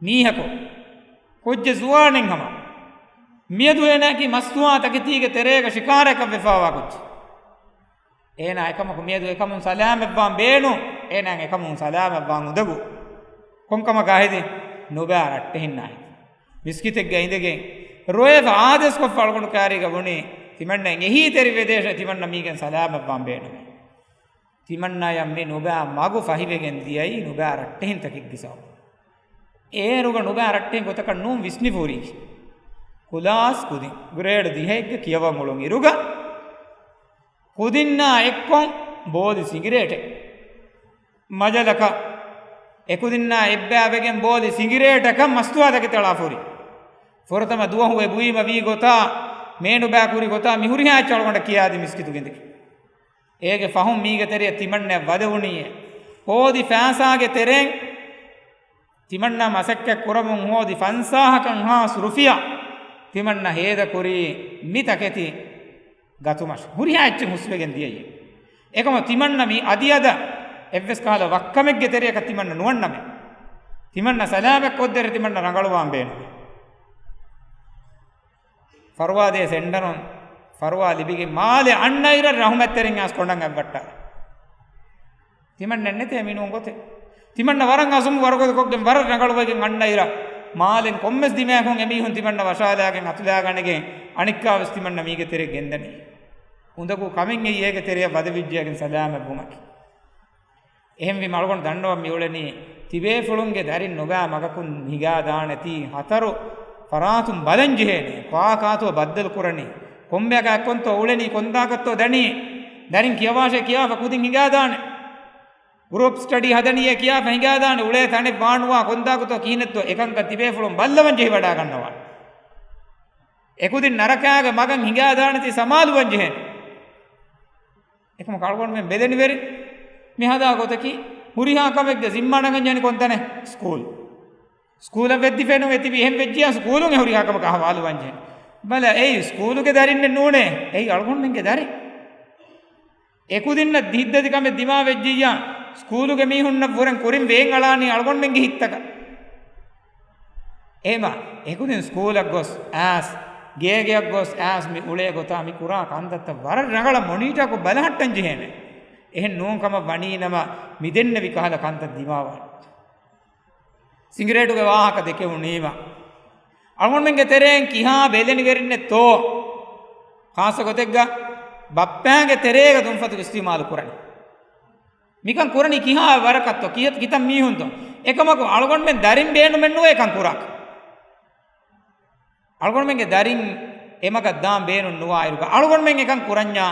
މީހަކު ކުއްޖެއް ޒުވާނެއް ހަމަ މިއަދު އޭނާއަކީ މަސްތުވާ ތަކެތީގެ ތެރޭގަ ޝިކާރައަކަށް ވެފާވާ ކުއްޖެއް. އޭނާ އެކަމަކު މިއަދު އެކަމުން ސަލާމަތްވާން ބޭނުން. އޭނާ އެކަމުން ސަލާމަތްވާން އުނދަގޫ. ކޮންކަމަކާ ހެދި؟ ނުބައި ރައްޓެހިންނާ ހެދި. މިސްކިތެއްގަ އިނދެގެން ރޮއެފަ އާދޭސްކޮށްފަ އަޅުގަނޑު ކާރީގަ ބުނީ، ތިމަންނައަށް އެހީތެރިވެދޭށޭ، ތިމަންނަ މީގެން ސަލާމަތްވާން ބޭނުމޭ. ތިމަންނައަށް މި ނުބައި މަގު ފަހިވެގެން ދިޔައީ ނުބައި ރައްޓެހިންތަކެއްގެ ސަބަބުން. އޭރުގަ ނުބައި ރައްޓެހިން ގޮތަކަށް ނޫން ވިސްނިފަ ހުރީކީ. ކުލާސް ކުދިން ގްރޭޑް ދިހައެއްގަ ކިޔަވަން އުޅުނު އިރުގަ، ކުދިންނާ އެއްކޮށް ބޯލި ސިނގިރޭޓެއް މަޖަލަކަށް، އެކުދިންނާ އެއްބައިވެގެން ބޯލި ސިނގިރޭޓަކަށް މަސްތުވާ ތަކެތި އަޅާފަ ހުރި. ފުރަތަމަ ދުވަހު އެ ބުއީމަ ވީ ގޮތާ، މޭނުބައި ކުރި ގޮތާ މި ހުރިހާ އެއްޗެއް އަޅުގަނޑަށް ކިޔާދިން މިސްކިތުގެ އިނދެގެން. އޭގެ ފަހުން މީގެ ތެރެއަށް ތިމަންނައަށް ވަދެވުނީއޭ. ހޯދި ފައިސާގެ ތެރެއިން ތިމަންނަ މަސައްކަތް ކުރަމުން ހޯދި ފަންސާހަކަށް ހާސް ރުފިޔާ ތިމަންނަ ހޭދަކުރީ މި ތަކެތި ގަތުމަށް. ހުރިހާ އެއްޗެއް ހުސްވެގެން ދިޔައީ. އެކަމަ ތިމަންނަ މި އަދިއަދަށް އެއްވެސް ކަހަލަ ވައްކަމެއްގެ ތެރެއަކަށް ތިމަންނަ ނުވަންނަމޭ. ތިމަންނަ ސަލާމަތް ކޮށްދޭށޭ، ތިމަންނަ ރަނގަޅުވާން ބޭނުމޭ. ފަރުވާދޭ ސެންޑަރުން ފަރުވާ ލިބިގެން މާލެ އަންނައިރަށް ރަހުމަތްތެރިން އާސް ކޮނޑަށް އަތްވައްޓާލި. ތިމަންނައަށް ނެތޭ މިނޫން ގޮތެއް. ތިމަންނަ ވަރަށް އަޒުމް ވަރުގަދަ ކޮށްގެން ވަރަށް ރަނގަޅުވެގެން އަންނައިރަށް މާލެން ކޮންމެސް ދިމާއަކުން އެމީހުން ތިމަންނަ ވަށާލާގެން އަތުލާގަނެގެން އަނެއްކާވެސް ތިމަންނަ މީގެ ތެރެއަށް ގެންދަނީ. އުނދަގޫ ކަމެއް އެއީ އޭގެ ތެރެއަށް ވަދެވިއްޖެއަށް ގެން ސަލާމަތްވުމަކީ. އެހެންވީމަ އަޅުގަނޑު ދަންނަވަން މިއުޅެނީ، ތިބޭފުޅުންގެ ދަރިން ނުބައި މަގަކުން ހިނގާދާނެތީ ހަތަރު ފަރާތުން ބަލަން ޖެހޭނެ. ކާކާތޯ ބައްދަލު ކުރަނީ؟ ކޮންމެއަކަށް އެއްކޮންތޯ އުޅެނީ؟ ކޮންދާކަށްތޯ ދަނީ؟ ދަރިން ކިޔަވާށޭ ކިޔާފަ ކުދިން ހިނގާދާނެ. ގްރޫޕް ސްޓަޑީ ހަދަނީއޭ ކިޔާފަ ހިނގާދާނެ. އުޅޭ ތަނެއް ވާނުވާ ކޮންދާކުތޯ ކިހިނެއްތޯ އެކަންކަން ތިބޭފުޅުން ބައްލަވަން ޖެހިވަޑާގަންނަވާނެ. އެކުދިން ނަރަކާގެ މަގަށް ހިނގާދާނެތީ ސަމާލުވަން ޖެހޭނެ. އެކަމަކު އަޅުގަނޑުމެން ބެލެނިވެރި މި ހަދާ ގޮތަކީ، ހުރިހާ ކަމެއްގެ ޒިންމާ ނަގަން ޖެހެނީ ކޮންތަނެއް؟ ސްކޫލް. ސްކޫލަށް ވެއްދިފައެއް ނޫން އެތިބީ، އެހެން ވެއްޖިޔާ ސްކޫލުން އެ ހުރިހާ ކަމަކަށް އަހުވާލުވަން ޖެހޭނެ. ބަލަ، އެއީ ސްކޫލުގެ ދަރިންނެއް ނޫނޭ، އެއީ އަޅުގަނޑުމެންގެ ދަރިން. އެކުދިންނަށް ހިތްދަތި ކަމެއް ދިމާވެއްޖިއްޔާ، ސްކޫލުގެ މީހުންނަށް ވުރެން ކުރިން ވޭން އަޅާނީ އަޅުގަނޑުމެންގެ ހިތްތަކަށް. އެހެމަ، އެކުދިން ސްކޫލަށް ގޮސް އައިސް، ގޭގެއަށް ގޮސް އައިސް މި އުޅޭ ގޮތާ މި ކުރާ ކަންތައްތައް ވަރަށް ރަނގަޅަށް މޮނީޓާކޮށް ބަލަހައްޓަން ޖެހޭނެ. އެހެން ނޫން ކަމަށް ވަނީ ނަމަ، މި ދެންނެވި ކަހަލަ ކަންތައް ދިމާވާނެ. ސިނގިރޭޓުގެ ވާހަކަ ދެކެވުނީމަ، އަޅުގަނޑުމެންގެ ތެރެއިން ކިހާ ބެލެނިވެރިންނެއްތޯ، ޚާއްޞަ ގޮތެއްގަ ބައްޕައިގެ ތެރޭގަ ދުންފަތުގެ އިސްތިޢުމާލު ކުރަނީ. މިކަން ކުރަނީ ކިހާ ވަރަކަށްތޯ، ކި-، ކިތައް މީހުންތޯ؟ އެކަމަކު އަޅުގަނޑުމެން ދަރިން ބޭނުމެއް ނުވޭ އެކަން ކުރާކަށް. އަޅުގަނޑުމެންގެ ދަރިން އެމަގަށް ދާން ބޭނުން ނުވާއިރުގަ އަޅުގަނޑުމެން އެކަން ކުރަންޏާ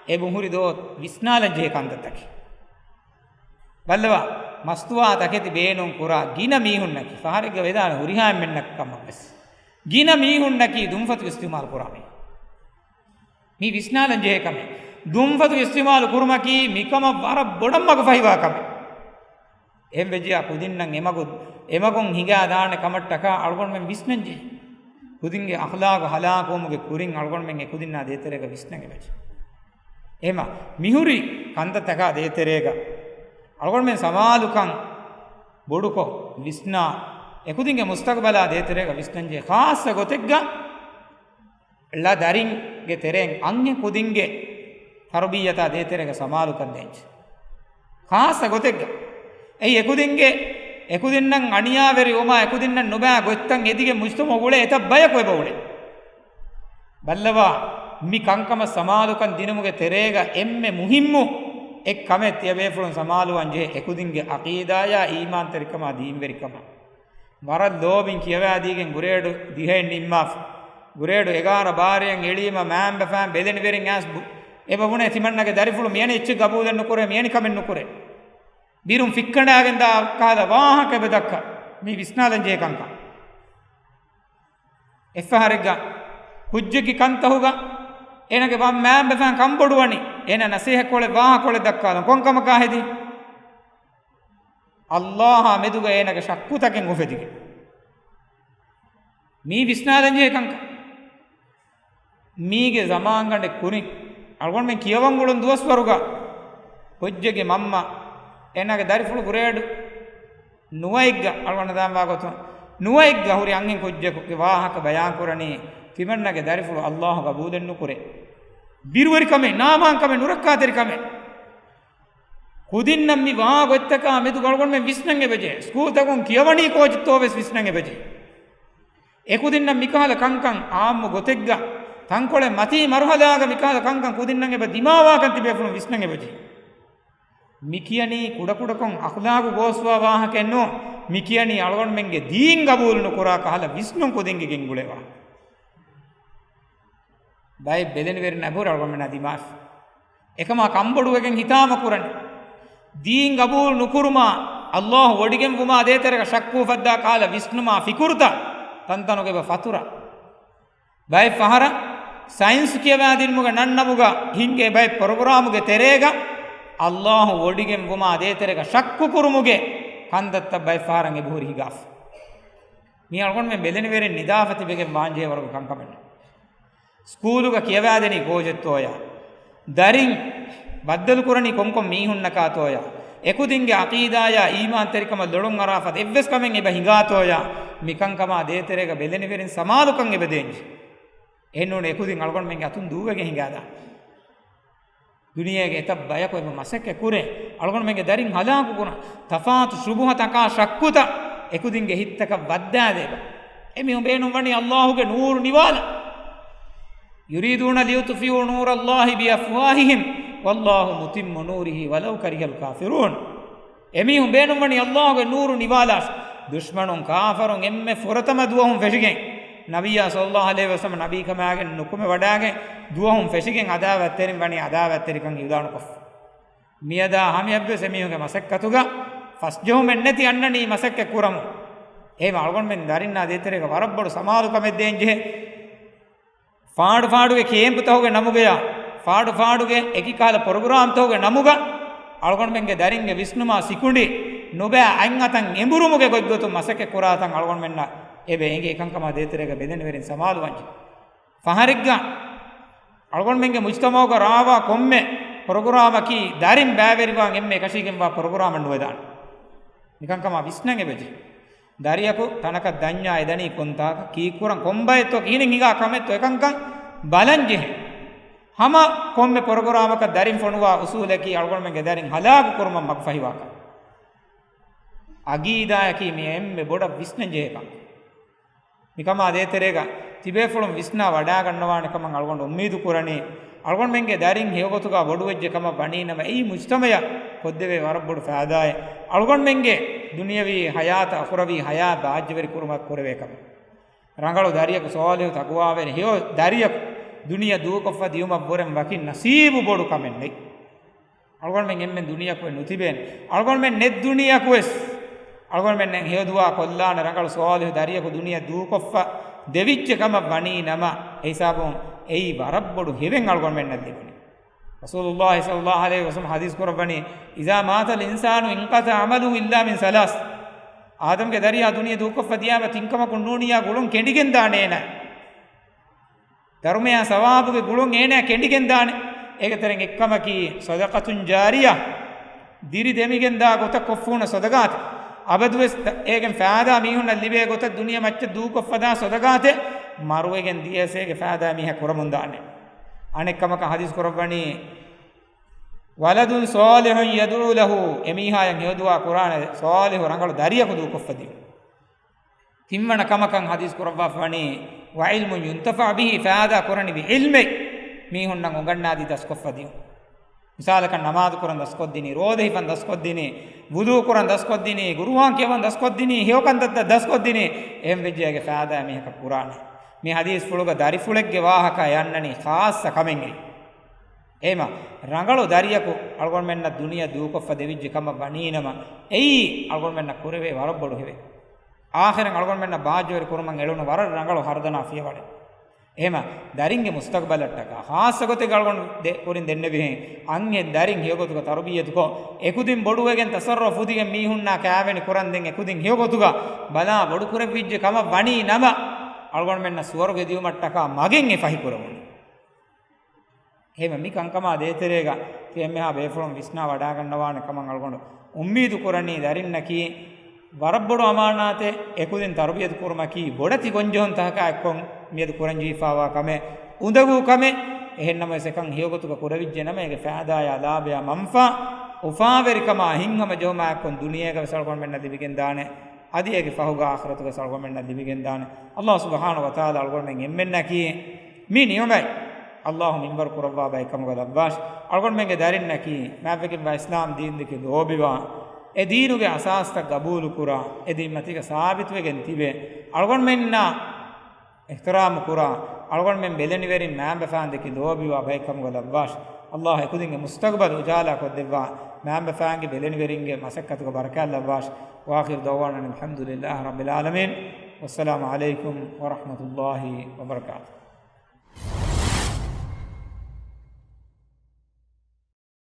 އެބަހުރި ދޯ ވިސްނާލަން ޖެހޭ ކަންތައްތަކެއް. ބައްލަވާ، މަސްތުވާ ތަކެތި ބޭނުން ކުރާ ގިނަ މީހުންނަކީ، ފަހަރެއްގަ ވެދާނެ ހުރިހާ އެންމެންނަކަށް ކަމަށް ވެސް، ގިނަ މީހުންނަކީ ދުންފަތު އިސްތިޢުމާލު ކުރާ މީހުން. މީ ވިސްނާލަން ޖެހޭ ކަމެއް. ދުންފަތު އިސްތިޢުމާލު ކުރުމަކީ މިކަމަށް ވަރަށް ބޮޑަށް މަގު ފަހިވާ ކަމެއް. އެހެން ވެއްޖިއްޔާ ކުދިންނަށް އެމަގު، އެމަގުން ހިނގާ ދާނެ ކަމަށްޓަކާ އަޅުގަނޑުމެން ވިސްނަން ޖެހޭ. ކުދިންގެ އަޚްލާގު ހަލާކުވުމުގެ ކުރިން އަޅުގަނޑުމެން އެކުދިންނާ ދޭތެރޭގަ ވިސްނަން އެބަޖެހޭ. އެހެމަ މިހުރި ކަންތައްތަކާ ދޭތެރޭގަ އަޅުގަނޑުމެން ސަމާލުކަން ބޮޑުކޮށް ވިސްނާ، އެކުދިންގެ މުސްތަގުބަލާ ދޭތެރޭގަ ވިސްނަން ޖެހޭ. ޚާއްޞަ ގޮތެއްގަ ޅަ ދަރިންގެ ތެރެއިން އަންހެން ކުދިންގެ ތަރުބިއްޔަތާ ދޭތެރޭގަ ސަމާލުކަން ދޭންޖެ. ޚާއްޞަ ގޮތެއްގަ އެއީ އެކުދިންގެ، އެކުދިންނަށް އަނިޔާވެރިވުމާ އެކުދިންނަށް ނުބައި ގޮތްތައް އެދިގެން މުޖްތަމަޢު އުޅޭ އެތައް ބަޔަކު އެބަ އުޅޭ. ބައްލަވާ، މި ކަންކަމަށް ސަމާލުކަން ދިނުމުގެ ތެރޭގަ އެންމެ މުހިއްމު އެއް ކަމެއް ތިޔަބޭފުޅުން ސަމާލުވާން ޖެހޭ އެކުދިންގެ ޢަޤީދާޔާ އީމާންތެރިކަމާ ދީންވެރިކަމާ. ވަރަށް ލޯބިން ކިޔަވާދީގެން ގްރޭޑު ދިހައެއް ނިންމާފަ. ގްރޭޑު އެގާރަ ބާރައަށް އެޅީމަ މައިންބަފައިން ބެލެނިވެރިން އައިސް ބު-، އެބަ ބުނޭ ތިމަންނަގެ ދަރިފުޅު މިއަނެއް އެއްޗެއް ގަބޫލެއް ނުކުރޭ، މިއަނި ކަމެއް ނުކުރޭ. ބިރުން ފިއްކަނޑާގެން ދާ ކަހަލަ ވާހަކަ އެބަ ދައްކާ. މީ ވިސްނާލަން ޖެހޭ ކަންކަން. އެއްފަހަރެއްގަ ކުއްޖެއްގެ ކަންތަހުގަ އޭނަގެ ބަ-، މައިންބަފައިން ކަންބޮޑުވަނީ. އޭނަ ނަސޭހަތްކޮޅެއް ވާހަކަކޮޅެއް ދައްކާލަން. ކޮންކަމަކާ ހެދީ؟ އައްލާހާ މެދުގަ އޭނަގެ ޝައްކުތަކެއް އުފެދިގެން. މީ ވިސްނާލަންޖެހޭ ކަންކަން. މީގެ ޒަމާންގަނޑެއް ކުރިން އަޅުގަނޑުމެން ކިޔަވަން އުޅުނު ދުވަސްވަރުގަ ކުއްޖެއްގެ މަންމަ އޭނާގެ ދަރިފުޅު ގްރޭޑް ނުވައެއްގަ އަޅުގަނޑަށް ދާންވާ ގޮތުން ނުވައެއްގަ ހުރި އަންހެން ކުއްޖަކުގެ ވާހަކަ ބަޔާންކުރަނީ، ތިމަންނަގެ ދަރިފުޅު އައްލާހު ގަބޫލެއް ނުކުރޭ. ބިރުވެރިކަމެއް، ނާމާންކަމެއް، ނުރައްކާތެރިކަމެއް. ކުދިންނަށް މި ވާ ގޮތްތަކާ މެދު އަޅުގަނޑުމެން ވިސްނަން އެބަޖެހޭ. ސްކޫލްތަކުން ކިޔަވަނީ ކޯޗެއްތޯ ވެސް ވިސްނަން އެބަޖެހޭ. އެކުދިންނަށް މިކަހަލަ ކަންކަން އާއްމު ގޮތެއްގަ ތަންކޮޅެއް މަތީ މަރުހަލާގަ މިކަހަލަ ކަންކަން ކުދިންނަށް އެބަ ދިމާވާކަން ތިބޭފުޅުން ވިސްނަން އެބަޖެހޭ. މި ކިޔަނީ ކުޑަކުޑަކޮށް އަޚްލާގު ގޯސްވާ ވާހަކައެއް ނޫން. މި ކިޔަނީ އަޅުގަނޑުމެންގެ ދީން ގަބޫލު ނުކުރާ ކަހަލަ ވިސްނުން ކުދިންގެ ގެންގުޅޭ ވާހަކަ. ބައެއް ބެލެނިވެރިން އަބުރ އަޅުގަނޑުމެންނާ ދިމާވި. އެކަމާ ކަންބޮޑުވެގެން ހިތާމަ ކުރަން. ދީން ގަބޫލު ނުކުރުމާ، އައްލާހު ވޮޑިގެންވުމާ ދޭތެރޭގަ ޝައްކު އުފައްދާ ކަހަލަ ވިސްނުމާ ފިކުރުތައް ތަންތަނުގަ އެބަ ފަތުރަ. ބައެއް ފަހަރަށް ސައިންސް ކިޔަވާދިނުމުގެ ނަންނަމުގަ ހިނގޭ ބައެއް ޕްރޮގްރާމުގެ ތެރޭގަ އައްލާހު ވޮޑިގެންވުމާ ދޭތެރޭގަ ޝައްކު ކުރުމުގެ ކަންތައްތައް ބައެއް ފަހަރަށް އެބަހުރި ހިނގާފަ. މީ އަޅުގަނޑުމެން ބެލެނިވެރިން ނިދާފަ ތިބެގެން ވާންޖެހޭ ވަރުގެ ކަންކަމެއް ނޫން. ސްކޫލުގަ ކިޔަވާދެނީ ކޯޗެއްތޯޔާ؟ ދަރިން ބައްދަލުކުރަނީ ކޮންކޮން މީހުންނަކާތޯޔާ؟ އެކުދިންގެ ޢަޤީދާޔާ އީމާންތެރިކަމަށް ލޮޅުން އަރާފަދަ އެއްވެސް ކަމެއް އެބަ ހިނގާތޯޔާ؟ މިކަންކަމާ ދޭތެރޭގަ ބެލެނިވެރިން ސަމާލުކަން އެބަ ދޭންޖެ. އެހެންނޫން އެކުދިން އަޅުގަނޑުމެންގެ އަތުން ދޫވެގެން ހިނގާދާނެ. ދުނިޔޭގެ އެތައް ބަޔަކު އެބަ މަސައްކަތް ކުރޭ، އަޅުގަނޑުމެންގެ ދަރިން ހަލާކު ކުރަން، ތަފާތު ޝުބުހަތަކާ ޝައްކުތައް އެކުދިންގެ ހިތްތަކަށް ވައްދާދޭބަ. އެމީހުން ބޭނުންވަނީ އައްލާހުގެ ނޫރު ނިވާލަން. يريدون ليطفئوا نور الله بأفواههم والله متم نوره ولو كره الكافرون. އެމީހުން ބޭނުންވަނީ އައްލާހުގެ ނޫރު ނިވާލާށޭ. ދުޝްމަނުން، ކާފަރުން އެންމެ ފުރަތަމަ ދުވަހުން ފެށިގެން، ނަބިއްޔާ ޞައްލައްލާހު ޢަލައިހި ވަސައްލަމަ ނަބީކަމާގެން ނުކުމެވަޑާގެން ދުވަހުން ފެށިގެން އަދާވަތްތެރިން ވަނީ އަދާވަތްތެރިކަން އިޢުލާނުކޮށްފަ. މިއަދާ ހަމަޔަށްވެސް އެމީހުންގެ މަސައްކަތުގަ ފަސްޖެހުމެއް ނެތި އަންނަނީ މަސައްކަތް ކުރަމުން. އެހެންވެ އަޅުގަނޑުމެން ދަރިންނާ ދޭތެރޭގަ ވަރަށް ބޮޑު ސަމާލުކަމެއް ދޭންޖެހޭ. ފާޑު ފާޑުގެ ކޭމްޕުތަކުގެ ނަމުގަޔާ، ފާޑު ފާޑުގެ އެކި ކަހަލަ ޕްރޮގްރާމްތަކުގެ ނަމުގަ އަޅުގަނޑުމެންގެ ދަރިންގެ ވިސްނުމާ ސިކުނޑި ނުބައި އަތްއަތަށް އެނބުރުމުގެ ގޮތްގޮތުން މަސައްކަތް ކުރާތަން އަޅުގަނޑުމެންނަށް އެބަ އެނގޭ. އެކަންކަމާ ދޭތެރޭގަ ބެލެނިވެރިން ސަމާލުވާންޖެ. ފަހަރެއްގަ އަޅުގަނޑުމެންގެ މުޖްތަމަޢުގަ ރާވާ ކޮންމެ ޕްރޮގްރާމަކީ ދަރިން ބައިވެރިވާން އެންމެ އެކަށީގެންވާ ޕްރޮގްރާމެއް ނުވެދާނެ. މިކަންކަމާ ވިސްނަން އެބަޖެހޭ. ދަރިއަކު ތަނަކަށް ދަންޏާ އެދަނީ ކޮންތާކަށް، ކީއްކުރަން، ކޮންބައެއްތޯ، ކިހިނެއް ހިނގާ ކަމެއްތޯ، އެކަންކަން ބަލަން ޖެހޭ. ހަމަ ކޮންމެ ޕްރޮގްރާމަކަށް ދަރިން ފޮނުވާ އުސޫލަކީ އަޅުގަނޑުމެންގެ ދަރިން ހަލާކު ކުރުމަށް މަގުފަހިވާކަން. ޢަގީދާއަކީ މި އެންމެ ބޮޑަށް ވިސްނަން ޖެހޭ ކަން. މިކަމާ ދޭތެރޭގަ ތިބޭފުޅުން ވިސްނާ ވަޑާގަންނަވާނެ ކަމަށް އަޅުގަނޑު އުއްމީދު ކުރަނީ، އަޅުގަނޑުމެންގެ ދަރިން ހެޔޮގޮތުގަ ބޮޑުވެއްޖެ ކަމަށް ވަނީ ނަމަ، އެއީ މުޖްތަމައަށް ކޮށްދެވޭ ވަރަށް ބޮޑު ފައިދާއެއް. އަޅުގަނޑުމެންގެ ދުނިޔަވީ ހަޔާތަށް އަޚުރަވީ ހަޔާތް ބާއްޖަވެރި ކުރުމަށް ކުރެވޭ ކަމެއް. ރަނގަޅު ދަރިޔަކު، ޞާލިޙު ތަޤްވާވެރި ހެޔޮ ދަރިޔަކު ދުނިޔެ ދޫކޮށްފަ ދިޔުމަށް ވުރެން ވަކި ނަސީބު ބޮޑު ކަމެއް ނެތް. އަޅުގަނޑުމެން އެންމެން ދުނިޔަކު ނުތިބޭނެ. އަޅުގަނޑުމެން ނެތް ދުނިޔަކު ވެސް އަޅުގަނޑުމެންނަށް ހެޔޮ ދުޢާ ކޮށްލާނެ ރަނގަޅު ޞާލިޙު ދަރިޔަކު ދުނިޔެ ދޫކޮށްފަ ދެވިއްޖެ ކަމަށް ވަނީ ނަމަ، އެ ހިސާބުން އެއީ ވަރަށް ބޮޑު ހެޔޮ އަޅުގަނޑުމެންނަށް ލިބުނީ. ރަސޫލުﷲ ޞައްލަﷲ ޢަލައިހި ވަސައްލަމަ ޙަދީޘް ކުރައްވަނީ، "إذا مات الإنسان انقطع عمله إلا من ثلاث." އާދަމްގެ ދަރިޔާ ދުނިޔެ ދޫކޮށްފަ ދިޔާމަ ތިން ކަމަކުން ނޫނިއްޔާ ގުޅުން ކެނޑިގެން ދާނެ އޭނާ. ދަރުމަޔާ ސަވާބުގެ ގުޅުން އޭނާ ކެނޑިގެން ދާނެ. އޭގެ ތެރެއިން އެއްކަމަކީ، "صدقة جارية." ދިރި ދެމިގެން ދާ ގޮތަށް ކޮށްފޫނަ ޞަދަޤާތެއް. އަބަދުވެސް އޭގެން ފައިދާ މީހުންނަށް ލިބޭ ގޮތަށް ދުނިޔެ މައްޗަށް ދޫކޮށްފަ ދާ ޞަދަޤާތެއް. މަރުވެގެން ދިޔަސް އޭގެ ފައިދާ މީހަށް ކުރަމުން ދާނެ. އަނެއް ކަމަކަށް ޙަދީޘް ކުރައްވަނީ، "ولد صالح يدعو له." އެމީހާޔަށް ހެޔޮދުޢާ ކުރާނެ ޞާލިޙު ރަނގަޅު ދަރިޔަކު ދޫކޮށްފަ ދިޔުން. ތިންވަނަ ކަމަކަށް ޙަދީޘް ކުރައްވާފަވަނީ، "وعلم ينتفع به." ފައިދާ ކުރަނިވި ޢިލްމެއް މީހުންނަށް އުނގަންނާދީ ދަސްކޮށްފަ ދިޔުން. މިސާލަކަށް، ނަމާދު ކުރަން ދަސްކޮށްދިނީ، ރޯދަ ހިފަން ދަސްކޮށްދިނީ، ވުޟޫ ކުރަން ދަސްކޮށްދިނީ، ޤުރުއާން ކިޔަވަން ދަސްކޮށްދިނީ، ހެޔޮކަންތައް ދަސްކޮށްދިނީ، އެހެން ވެއްޖެ އޭގެ ފައިދާ މީހަކަށް ކުރާނެ. މި ޙަދީޘްފުޅުގަ ދަރިފުޅެއްގެ ވާހަކަ އަންނަނީ ޚާއްޞަ ކަމެއްގައި. އެހެމަ، ރަނގަޅު ދަރިޔަކު އަޅުގަނޑުމެންނަށް ދުނިޔެ ދޫކޮށްފަ ދެވިއްޖެ ކަމަށް ވަނީނަމަ، އެއީ އަޅުގަނޑުމެންނަށް ކުރެވޭ ވަރަށް ބޮޑު ހެޔޮ. އާޚިރަށް އަޅުގަނޑުމެންނަށް ބާއްޖަވެރި ކުރުމަށް އެޅުނު ވަރަށް ރަނގަޅު ހަރުދަނާ ފިޔަވަޅެއް. އެހެމަ، ދަރިންގެ މުސްތަޤްބަލަށްޓަކާ، ޚާއްޞަ ގޮތެއްގަ އަޅުގަނޑު ދެ-، ކުރިން ދެންނެވިހެން، އަންހެން ދަރިން ހެޔޮގޮތުގަ ތަރުބިއްޔަތުކޮށް، އެކުދިން ބޮޑުވެގެން ތަޞައްރަފު ފުދިގެން މީހުންނާ ކާވެނި ކުރަންދެން އެކުދިން ހެޔޮގޮތުގަ ބަލާ ބޮޑުކުރެއްވިއްޖެ ކަމަށް ވަނީ ނަމަ، އަޅުގަނޑުމެންނަށް ސުވަރުގެ ދިޔުމަށްޓަކާ މަގެއް އެ ފަހިކުރެވުނީ. އެހެމަ މި ކަންކަމާ ދޭތެރޭގަ ތި އެންމެހާ ބޭފުޅުން ވިސްނާ ވަޑާގަންނަވާނެ ކަމަށް އަޅުގަނޑު އުއްމީދު ކުރަނީ ދަރިންނަކީ ވަރަށް ބޮޑު އަމާނާތެއް. އެކުދިން ތަރުބިޔަތު ކުރުމަކީ ބޮޑެތި ގޮންޖެހުންތަކާ އެއްކޮށް މިއަދު ކުރަންޖެހިފާވާ ކަމެއް، އުނދަގޫ ކަމެއް. އެހެންނަމަވެސް އެކަން ހެޔޮގޮތުގަ ކުރެވިއްޖެ ނަމަ، އޭގެ ފައިދާޔާ ލާބަޔާ މަންފާ އުފާވެރިކަމާ ހިތްހަމަޖެހުމާ އެއްކޮށް ދުނިޔޭގަ ވެސް އަޅުގަނޑުމެންނަށް ލިބިގެންދާނެ. އަދި އޭގެ ފަހުގަ އާޚިރަތުގަ ވެސް އަޅުގަނޑުމެންނަށް ލިބިގެންދާނެ. ﷲ ސުބްޙާނަހޫ ވަތަޢާލާ އަޅުގަނޑުމެން އެންމެންނަކީ މި ނިޢުމަތް ﷲ މިންވަރު ކުރައްވާ ބައެއް ކަމުގަ ލައްވާށި. އަޅުގަނޑުމެންގެ ދަރިންނަކީ މާތްވެގެންވާ އިސްލާމް ދީންދެކެ ލޯބިވާ، އެ ދީނުގެ އަސާސްތައް ގަބޫލުކުރާ، އެ ދީން މަތީގަ ސާބިތުވެގެން ތިބޭ، އަޅުގަނޑުމެންނާ އިޙްތިރާމު ކުރާ، އަޅުގަނޑުމެން ބެލެނިވެރިން މާބަފާންދެކެ ލޯބިވާ ބައެއް ކަމުގަ ލައްވާށި. ﷲ އެކުދިންގެ މުސްތަޤްބަލް އުޖާލާ ކޮށްދެއްވާ، މާބަފާންގެ ބެލެނިވެރިންގެ މަސައްކަތުގަ ބަރަކާތް ލައްވާށި. وآخر دعوانا أن الحمد لله رب العالمين. والسلام عليكم ورحمة الله وبركاته.